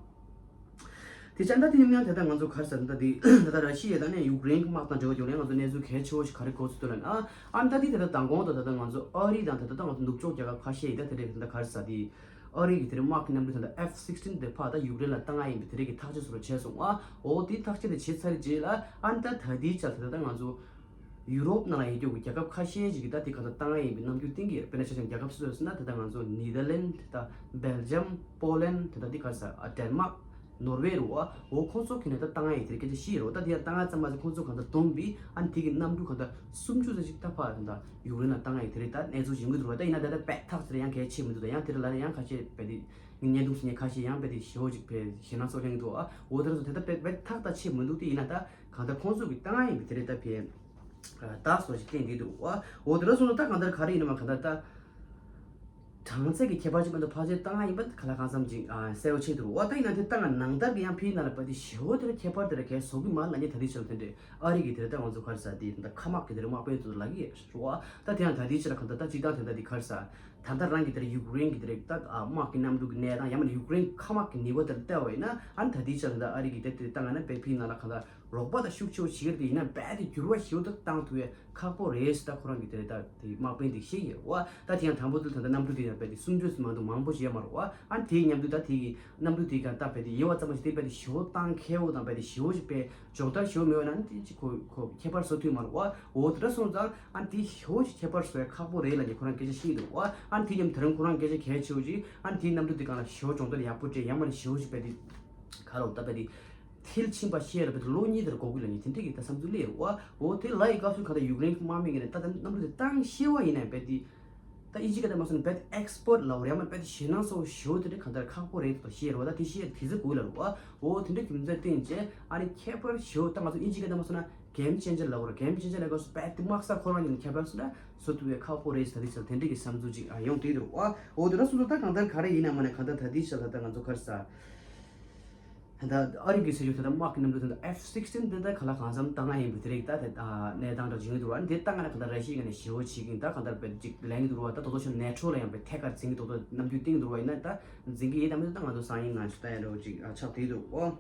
དེ་ཆ་ད་དེ་ཡིན་ན་ད་ལྟ་ང་ཚོ་ག་རེ་ཟེར་ན་ད་དེ་ད་ལྟ་ར་ཤི་ཡ་དང་ནས་ཡུཀ་རེན་གྱི་དམག་དང་འབྲེལ་བ་ཅིག་ལ་ང་ཚོ་གནས་ཚུལ་གལ་ཆེ་བོ་ཞིག་ག་རེ་གོ་ཚུལ་འདུག་ལབ་ན། ཨ་ནི་ད་དེ་ད་ལྟ་མདང་དགོང་དང་ད་ལྟ་ང་ཚོ་ཨ་རི་དང་ད་ལྟ་ང་ཚོ་ནུབ་ཕྱོགས་རྒྱལ་ཁབ་ཁ་ཤས་ཡིན་ད་དེ་འདྲ་ད་ལྟ་ག་རེ་ཟེར་དེ་ཨ་རི་གི་དེ་རིང་དམག་གི་གནམ་གྲུ་ད་ལྟ་F sixteen་དེ་ཕར་ད་ཡུཀ་རེན་ལ་བཏང་ཡ་ཡིན་པའི་དེ་རིགས་ཀྱི་ཐག་གཅོད་བཟོ་འདྲ་བྱས་སོང་ཨ། འོ་དེ་ཐག་གཅོད་དེ་བྱས་ཚར་རྗེས་ལ་ཨ་ནི་ད་ད་ལྟའི་ཆར་ད་ལྟ་ང་ཚོ་ཡུ་རོབ་ནང་ལ་ཡོད་རྒྱུ་གི་རྒྱལ་ཁབ་ཁ་ཤས་ཅིག་གིས་ད་དེ་ག་ཚོད་བཏང་ཡ་ཡིན་པའི་རྣམ་འགྱུར་བསྟན་གྱི་ཡོད། དཔེར་ན་ཆ་བཞག་རྒྱལ་ཁབ་སོ་སོ་ཟེར་ན་ད་ལྟ་ང་ཚོ་ནེ་དར་ལེན་ད་སྦེལ་ཇམ་པོ་ལན་ད་ད་དེ་ག་ས་ཨ་ཌེན་མག་ནོར་ཝེ་རུ་བ། འོ་ཁོང་ཚོ་གིས་ནས་ད་བཏང་ཡ་ཡིན་དེ་སྐད་ཆ་བཤད་ཡོད་རེད། ད་དེ་ཡང་བཏང་ཡ་ཙམ་མ་ཟད་ཁོང་ཚོ་གང་ལྟར་བསྡོམས་པས་ཨ་ནི་དེ་གི་གནམ་གྲུ་གང་ལྟར་སུམ་ཅུ་ཙམ་ཞིག་ད་ཕར་ད་ཡུཀ་རེན་ལ་བཏང་ཡ་ཡིན་དེ་རེད། ད་གནས་ཚུལ་ཞིག་ཡོང་གི་འདུག་བ། ད་ཡིན་ན་ད་ལྟ་དཔེ་ཐག་ཆོད་ཡང་གལ་ཆེ་མི་འདུག་ད་ཡང་དེ་རེད་ལ་ཡང་ཁ་ཤས་དཔེ་དེ་བརྙན་ཐུང་ཟེར་མཁན་ཁ་ཤས་ཡང་དཔེ་དེ་ཞེ་པོ་ཅིག་དཔེ་ཞེད་སྣང་ཚོར་མཁན་འདུག་ཨ། འོ་དེ་ར་སོང་དེ་ལྟ་དཔེ་དཔེ་ཐག་ད་ཆོད་མི་འདུག་དེ་ཡིན་ན་ད་གང་ལྟར་ཁོང་ཚོ་གི་བཏང་ཡ་ཡིན་པའི་དེ་རེད། ད་དཔེ་ད་སོ་ཞིག་བསྟན་བསྡད་འདུག་ཨ། འོ་དེ་ར་སོང་ད་གང་ལྟར་ག་རེ་ཡིན་ནམ་གང་ལྟར་ད་གྲངས་ཚད་ཀྱི་ཁྱད་པར་ཅིག་མ་གཏོགས་ཕལ་ཆེར་བཏང་ཡ་ཡིན་པ་ག་ལ་གང་འཚམ་ཅིག་ཨ་གསལ་པོ་ཆགས་འདུག་ཨ། ད་ཡིན་ན་དེ་ད་ང་ནང་ལྟར་གྱི་ཡང་ཕིའི་ནང་ལ་དཔེ་དེ་ཞེ་པོ་དེ་ར་ཁྱད་པར་དེ་ར་གས་བཟོ་གི་མ་རེད་ལབ་མཁན་ད་དེ་ཆོག་དེ་འདྲས། ཨ་རི་གི་དེ་ར་ད་ང་ཚོ་ག་རེ་ཟེར་དེ་ད་མཁའ་དམག་གི་དེ་ར་དམག་དཔོན་ཚོ་ལབ་ཀྱི་ཡོད་རེད་བ། ད་དེ་ཡང་ད་དེའི་ཆ་ལ་གང་ལྟར་ད་སྤྱིར་བཏང་དེ་ད་དེ་ག་རེ་ཟེར། ད་ལྟ་རང་གི་དེར་ཡུཀ་རེན་གྱི་དེ་རིགས་ད་དམག་གི་གནམ་གྲུ་གི་གནས་སྟངས་ཡང་མིན་ན་ཡུཀ་རེན་མཁའ་དམག་གི་ནུས་པ་དེར་བལྟས་པ་ཡིན་ན་ཨ་ནི་ད་ལྟའི་ཆར་ད་ཨ་རི་གི་དེ་དེ་ལྟ་ང་ན་བས་ཕིའི་ནང་ལ་གང་ལྟར་རོགས་པ་ད་ཤུགས་ཆེ་བོ་བྱེད་ཀྱི་རེད། ཡིན་ན་རྦད་དེ་འགྱུར་བ་ཞེ་པོ་ད་བཏང་ཐུབ་ཡས་ཁག་པོ་རེད་ཟེར་ད་ཁོ་རང་གི་དེ་རིགས་ད་དེ་དམག་དཔོན་དེ་བཤད་ཡོད་བ། ད་དེ་ཡང་དང་པོ་དེ་ད་ལྟ་གནམ་གྲུ་དེ་ཡང་རྦད་དེ་སུམ་ཅུ་ཙམ་མ་གཏོགས་མང་པོ་ཞིག་ཡོད་མ་རེད་བ། ཨ་ནི་དེའི་མཉམ་དུ་ད་དེ་གི་གནམ་གྲུ་དེ་ག་ད་རྦད་དེ་ཡོད་བ་ཙམ་ཞིག་དེ་རྦད་དེ་ཞེ་པོ་བཏང་མཁས་པོ་དང་རྦད་དེ་ཞེ་པོ་ཞིག་རྦད་སྦྱོང་བརྡར་ཞེ་པོ་མེད་པ་ན་ཨ་ནི་དེ་ཅིག་ཁོ་ཁོ་ཁྱད་པར་བཟོ་ཐུབ་མ་རེད་བ། འོ་དེ་འདྲ་སོང་ཙང་ཨ་ནི་དེ་ཞེ་པོ་ཅིག་ཁྱད་པར་བཟོ་ཡ་ཁག་པོ་རེད་ལབ་ནས་ཁོ་རང་སྐད་ཆ་བཤད་འདུག་བ། ཨ་ནི་དེ་མཉམ་དུ་རང་ཁོ་རང་སྐད་ཆ་གལ་ཆེ་བོ་ཅིག་ཨ་ནི་དེའི་གནམ་གྲུ་དེ་སྒང་ལ་ཞེ་པོ་སྦྱོང་བརྡར་ཡག་པོ་སྤྲད་ཡང་མིན་ན་ཞེ་པོ་ཅིག་རྦད་དེ་ག་རེ་ད་རྦད་དེ་མཐིལ་ཕྱིན་པ་ཤེས་རབ་དེ་ལོ་གཉིས་དེར་འགོར་གི་ལབ་ནས་དེ་འདྲ་གི་ད་བསམ་ཚུལ་སླེབས་ཡོད་བ། འོ་དེ་ལབ་ཡི་སྐབས་སུ་ག་ད་ཡུཀ་རེན་གྱི་དམག་མི་གི་ནས་ད་ད་གནམ་གྲུ་དེ་བཏང་ཤེས་བ་ཡིན་ན་རྦད་དེ་ད་ཨིན་ཇི་སྐད་དེ་མ་སོང་ན་རྦད་དེ་ཨེག་སི་པར་ཊི་ལབ་རེད། ཡང་མིན་རྦད་དེ་ཞེད་སྣང་ཚ་བོ་ཞེ་པོ་དེ་འདྲ་གང་ལྟར་ཁག་པོ་རེད་དོ་ཤེས་རེད་བ། ད་དེ་ཤེས་དེ་ཚོ་དགོས་ལབ་རེད་བ། འོ་དེ་འདྲ་རྒྱུ་མཚན་བསྟན་བྱས་ཨ་ནི་ཁྱད་པར་ཞེ་པོ་ད་ང་ཚོ་ཨིན་ཇི་སྐད་དེ་མ་སོང་ན་གེམ་ཅེན་ཇར་ལབ་རེད། གེམ་ཅེན་ཇར་ལབ་སྐབས་སུ་རྦད་དེ་དམག་ས་ཁོ་རང་གི་ནས་ཁྱད་པར་སོང་ན་བཟོ་ཐུབ་པའི་ཁག་པོ་རེད་ཟེར་དེ་ཚོ་དེ་འདྲ་གི་བསམ་ཚུལ་ཅིག་ཨ་ཡོང་བསྡད་འདུག་བ། འོ་དེ་འདྲ་སོང་ཙང་ད་གང་ལྟར་ག་རེ་ཡིན་ན་མ་ནས་གང་ལྟར་ད་དེ་ཤ་ད་ད་ང་ཚོ་ག་རེ་ཟེར། ད་ལྟ་ཨ་རི་གི་སྲིད་ཇུས་ད་ལྟ་དམག་གི་གནམ་གྲུ་ད་ལྟ་F sixteen དེ་ད་ག་ལ་གང་འཚམ་བཏང་ཡིན་པ་དེ་རིགས་ད་དེ་གནས་སྟངས་འདྲ་བྱུང་གི་འདུག་བ། ཨ་ནི་དེ་བཏང་ན་ག་ད་ར་ཤི་ཡ་ནས་ཞེ་བོ་བྱེད་ཀྱིན་ད་ག་ད་བས་ཅིག་ལེན་གྱི་འདུག་བ། ད་དོ་དོ་ཤོར་ནེ་ཊོ་ལ་ཡང་བས་ཐད་ཀར་འཛིང་གི་འདུག་ད་རྣམ་འགྱུར་བསྟན་གྱི་འདུག་བ། ཡིན་ན་ད་འཛིང་གི་ཡིན་དམ་ད་ང་ཚོ་སང་ཉིན་ང་ཚོ་ལྟ་ཡ་འདྲ་བོ་ཅིག་ཆགས་བསྡད་འདུག་ཨོ།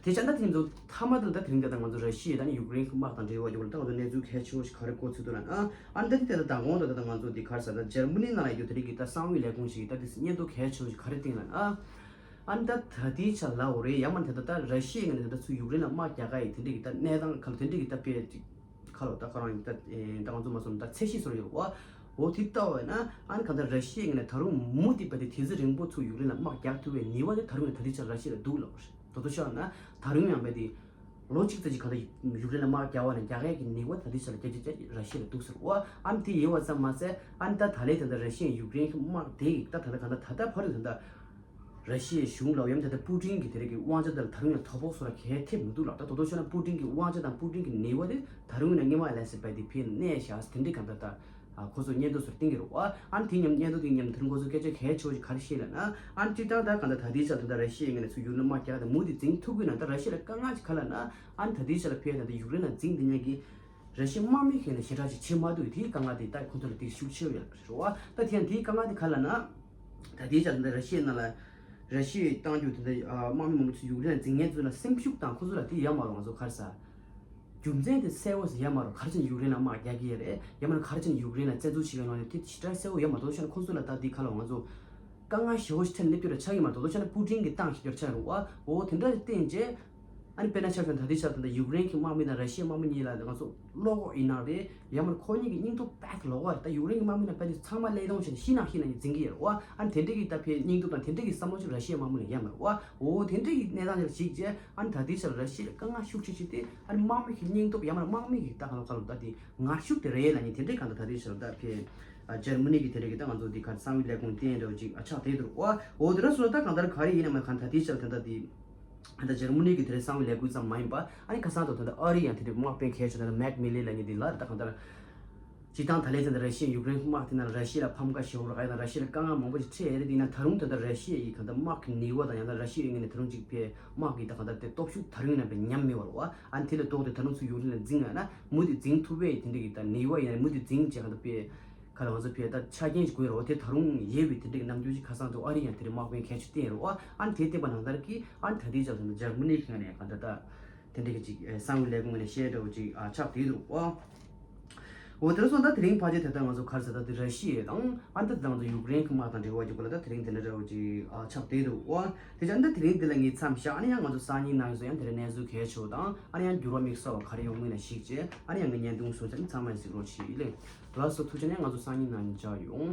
དེ་ཆ་ད་དེ་ཚོ་མཐའ་མ་དེ་ད་དེ་རིང་ད་ང་ཚོ་ར་ཤི་ཡ་ད་ནི་ཡུཀ་རེན་གྱི་དམག་དང་འབྲེལ་བ་ཡོད་པ་ད་ང་ཚོ་གནས་ཚུལ་གལ་ཆེ་བོ་ཞིག་ག་རེ་གོ་ཚུལ་འདུག་ལ་ཨ། ཨ་ནི་ད་དེ་ད་ད་དང་གོང་ད་ད་ང་ཚོ་འདི་ག་རེ་ཟ་ད་འཇར་མ་ནི་ནང་ལ་ཡོད་དེ་རིགས་ཀྱི་ད་གསང་བའི་ལས་ཁུངས་ཞིག་ད་དེ་སྙན་ཐོ་གལ་ཆེ་བོ་ཞིག་ག་རེ་བཏིང་ལ་ཨ། ཨ་ནི་ད་ད་ལྟའི་ཆ་ལ་འོ་རེད། ཡང་མ་ད་ད་ད་ར་ཤི་ཡའི་ངོས་ནས་ད་ད་ཚུར་ཡུཀ་རེན་ལ་དམག་རྒྱག་ག་ཡི་དེ་འདྲ་གི་ད་གནས་སྟངས་ཁ་ལོ་དེ་འདྲ་གི་ད་དཔེ་ཅིག་ཁ་ལོ་ད་ཁོ་རང་ཡི་ད་ད་ང་ཚོ་མ་སོང་ད་ཚད་གཞི་བཟོ་ཡོད་རེད་བ། འོ་དེ་ལྟ་བས་ན་ཨ་ནི་གང་ལྟར་ར་ཤི་ཡའི་ངོས་ནས་ད་རུང་མུ་མཐུད་པ་དེ་དུས་ཚོད་རིང་པོ་ཚུར་ཡུཀ་རེན་ལ་དམག་རྒྱག་ཐུབ་པའི་ནུས་པ་དེ་ད་རུང་ཡང་ད་ལྟའི་ཆ་ལ་ར་ཤི་ཡ་ལ་འདུག་ལབ་པ་རེད། ད་དུང་ཆ་ན་ད་རུང་ཡང་བས་དེ་ལོ་གཅིག་ཙམ་ཅིག་གང་ལྟར་ཡུཀ་རེན་ལ་དམག་རྒྱག་པ་ནས་རྒྱག་ཡས་ཀྱི་ནུས་པ་ད་ལྟའི་ཆ་ལ་རྒྱ་ཆེ་རྒྱ་ཆེ་ར་ཤི་ཡ་ལ་འདུག་ཟེར་བ། ཨ་ནི་དེ་ཡོད་པ་ཙམ་མ་ཟད་ཨ་ནི་ད་ད་ལན་ད་ལྟ་ར་ཤི་ཡའི་ཡུཀ་རེན་གྱི་དམག་དེ་ཡིས་ད་ད་ལྟ་གང་ལྟར་ད་ལྟ་བར་དུ་ད་ལྟ། ར་ཤི་ཡའི་གཞུང་ལ་ཡང་ད་ལྟ་པུ་ཏིན་གྱི་དེ་རིགས་ཀྱི་དབང་ཆ་དེ་ལ་ད་རུང་ཡང་དོ་ཕོག་སོགས་ལ་གལ་ཐེབས་མི་འདུག་ལབ། ད་དོ་དོ་ཤོད་ན་པུ་ཏིན་གྱི་དབང་ཆ་དང་པུ་ཏིན་གྱི་ནུས་པ་དེ་ད་རུང་ཡང་སྔོན་མ་ལས་སེ་བས་དེ་ཕེ་གནས་བཞག་དེ་འདྲའི་གང་ལྟར་ད་ཁོ་ཚོ་སྙན་ཐོ་སོགས་བཏིང་གི་རེད་བ། ཨ་ནི་དེ་མཉམ་སྙན་ཐོ་དེ་མཉམ་དུ་ཁོ་ཚོ་སྐད་ཆ་གལ་ཆེ་བ་ཞིག་ག་རེ་བཤད་ལབ་ན། ཨ་ནི་སྤྱིར་བཏང་ད་གང་ལྟར་ད་ལྟའི་ཆར་ད་ལྟ་ར་ཤི་ཡའི་ངོས་ནས་ཚུར་ཡུཀ་རེན་དམག་རྒྱག་དང་མུ་མཐུད་འཛིང་ཐུབ་ཀྱི་ན་ད་ར་ཤི་ཡ་ལ་དཀའ་ངལ་ཞིག་ག་ལབ་ན། ཨ་ནི་ད་ལྟའི་ཆར་ལ་ཕེ་ད་ལྟ་ཡུཀ་རེན་ལ་འཛིང་དེ་ཉན་གྱི། ར་ཤི་ཡའི་དམག་མི་ཁེ་ནས་ཞེ་དྲག་ཅིག་བྱེད་མ་ཐུབ་དེའི་དཀའ་ངལ་དེ་ད་ཁོ་ཚོ་ལ་དེ་ཤུགས་ཆེ་བ་ཡོད་རེད་བ། ད་དེ་ཡང་དེའི་དཀའ་ངལ་དེ་ག་ལབ་ན། ད་དེའི་ཆར་འདི་ར་ཤི་ཡའི་ནང་ལ་ར་ཤི་ཡའི་གཏང་རྒྱུ་དེ་འདྲ་དམག་མི་མང་པོ་ཚོ་ཡུཀ་རེན་ལ་འཛིང་མཁན་ཚོ་ལ་སེམས་ཤུགས་དང་ཁོ་ཚོ་ལ་དེ་ཡོད་མ་རེད། ང་ཚོ་ག་རེ་ཟ། རྒྱུ་མཚན་དེ་གསལ་བོ་ཟིག་ཡོད་མ་རེད། ག་རེ་བྱས་ནས་ཡུཀ་རེན་ལ་དམག་རྒྱག་གི་ཡོད་རེད། ཡང་མིན་ན་ག་རེ་བྱས་ནས་ཡུཀ་རེན་ལ་བཙན་འཛུལ་བྱེད་ཀྱི་ཡོད་ནོ་དེ་ཞེ་དྲག་གསལ་བོ་ཡོད་མ་རེད། དོ་ཤ་ན་ཁོ་ཚོ་ལ་ད་དེ་ག་ལ་ང་ཚོ་དཀའ་ངལ་ཞེ་བོ་ཞིག་འཕྲད་ནས་སླེབས་རྒྱུ་ར་ཆགས་ཀྱི་མ་རེད། དོ་ཤ་ན་པུ་ཏིན་གྱི་ཏང་ཞིག་རྒྱུ་ར་ཆགས་རེད་བ། འོ་དེ་འདྲ་ཞིག་བསྟན་རྗེས། ཨ་ནི་དཔེར་ན་ཆ་བཞག་ན་ད་ལྟའི་ཆར་ད་ལྟ་ཡུཀ་རེན་གྱི་དམག་མི་དང་ར་ཤི་ཡའི་དམག་མི་གཉིས་ལ་ང་ཚོ་བློ་ཁོག་ཡིན་ན་རེད། ཡང་མིན་ཁོ་གཉིས་ཀྱི་སྙིང་སྟོབས་རྦད་དེ་ལོག་པ་རེད། ད་ཡུཀ་རེན་གྱི་དམག་མི་ལ་རྦད་དེ་ཚང་མ་ཀླད་སྟོང་བྱས་ནས་ཤི་ན་ཤི་ན་ཡིན་འཛིང་གི་ཡོད་རེད་བ། ཨ་ནི་དེ་འདྲ་གི་ད་ཕའི་སྙིང་སྟོབས་དང་དེ་འདྲ་གི་བསམ་བློ་ཅིག་ར་ཤི་ཡའི་དམག་མི་ལ་ཡོད་མ་རེད་བ། འོ་དེ་འདྲ་གི་གནས་སྟངས་ཅིག་ལ་གཞིགས་རྗེས་ཨ་ནི་ད་ལྟའི་ཆར་ར་ཤི་ཡ་ལ་དཀའ་ངལ་ཤུགས་ཆེ་ཆེ་དེ་ཨ་ནི་དམག་མི་གི་སྙིང་སྟོབས་ཡང་མིན་དམག་མི་གི་ད་ག་ལ་ག་ལ་ད་དེ་ངར་ཤུགས་དེ་རེད་ལབ་ནི་དེ་འདྲའི་གང་ལྟར་ད་ལྟའི་ཆར་ད་ཕའི་ཨ་འཇར་མ་ནི་གི་དེ་འདྲ་གི་ད་ང་ཚོ་འདི་ག་གསང་བའི་ལས་ཁུངས་བསྟན་འདྲ་བོ་ཅིག་ཨ་ཆགས་བསྡད་འདུག་བ། འོ་དེ་འདྲ་སོང་ད་གང་ལྟར་ག་རེ་ཡིན་ན་མ་གང་ད་ལྟའི་ཆར་ད་ལྟ་དེ། ད་འཇར་མ་ནི་གི་དེ་འདྲའི་གསང་བའི་ལས་ཁུངས་ཙམ་མ་ཡིན་པ། ཨ་ནི་ཁ་སང་དུ་ད་ལྟ་ཨ་རི་ཡང་དེ་འདྲའི་དམག་དཔོན་གལ་ཆེ་ད་ལྟ་མེག་མི་ལི་ལབ་མཁན་དེ་ལ་ད་གང་ལྟར། སྤྱིར་བཏང་ད་ལན་ཚེ་ད་ར་ཤི་ཡ་ཡུཀ་རེན་དམག་དེ་ན་ར་ཤི་ཡ་ལ་ཕམ་ཁ་ཞེ་པོ་རག་ཡ་དང་ར་ཤི་ཡ་ལ་དཀའ་ངལ་མང་པོ་ཞིག་འཕྲད་ཡ་རེད། དེ་ན་ད་རུང་ད་ལྟ་ར་ཤི་ཡ་ཡི་གང་ལྟར་དམག་གི་ནུས་པ་དང་ཡང་ན་ར་ཤི་ཡ་ཡི་ངོས་ནས་ད་རུང་གཅིག་ཕའི་དམག་གི་ད་གང་ལྟར་དེ་སྟོབས་ཤུགས་ད་རུང་ཡིན་ན་པའི་ཉམས་མེད་པ་རེད་བ། ཨ་ནི་དེ་ལ་ལྡོག་སྟེ་ད་རུང་ཚུར་ཡུཀ་རེན་ལ་འཛིང་ཡ་ན་མུ་མཐུད་འཛིང་ཐུབ་པའི་དེ་འདྲ་གི་ད་ནུས་པ་ཡིན་ན་མུ་མཐུད་འཛིང་བྱས་གང་ལྟར་པའི་ག་ལ་ང་ཚོ་ཕའི་ད་ཆ་རྐྱེན་ཞིག་དགོས་རེད་བ། དེ་ད་རུང་ཡོད་པའི་དེ་འདྲ་གི་རྣམ་འགྱུར་ཞིག་ཁ་སང་དུ་ཨ་རི་ཡང་དེ་འདྲ་དམག་དཔོན་གལ་ཆེ་བསྟན་ཡོད་རེད་བ། ཨ་ནི་དེ་བསྟན་པ་ནང་ལྟར་གི་ཨ་ནི་ད་ལྟའི་ཆར་ད་འཇར་མ་ནི་གི་ངོས་ནས་གང་ལྟར་ད། དེ་འདྲ་གི་ཅིག་ཨ་གསང་བའི་ལས་ཁུངས་ནས་བཤད་འདྲ་བོ་ཅིག་ཨ་ཆགས་བསྡད་འདུག་བ། འོ་དེ་འདྲ་སོང་ད་དེ་རིང་ཕལ་ཆེར་ད་ལྟ་ང་ཚོ་ག་རེ་ཟེར་ད་དེ་ར་ཤི་ཡ་དང་ཨ་ད་ད་ང་ཚོ་ཡུཀ་རེན་གྱི་དམག་དང་འབྲེལ་བ་ཅིག་གོ་ལ་ད་དེ་རིང་དེ་འདྲ་འདྲ་བོ་ཅིག་ཨ་ཆགས་བསྡད་འདུག་བ། དེ་ཅང་ད་དེ་རིང་འདི་ལ་ངས་མཚམས་བཞག་ཨ་ནི་ཡང་ང་ཚོ་སང་ཉིན་ནང་ཡོང་ཡང་དེ་རིང་གནས་ཚུལ་གལ་ཆེ་བ་དང་ཨ་ནི་ཡང་འགྱུར་བ་དམིགས་བསལ་བ་ག་རེ་ཡོང་མིན་ལ་གཞིགས་བྱས་ཨ་ནི་ཡང་ངས་བརྙན་ཐུང་བཟོ་ཚར་ཚང་མ་གཟིགས་རོགས་བྱེད་ལེ། ལགས་སོ་ཐུགས་རྗེ་ཆེ། ཨ་ནི་ང་ཚོ་སང་ཉིན་ནང་ཡང་མཇལ་ཡོང་།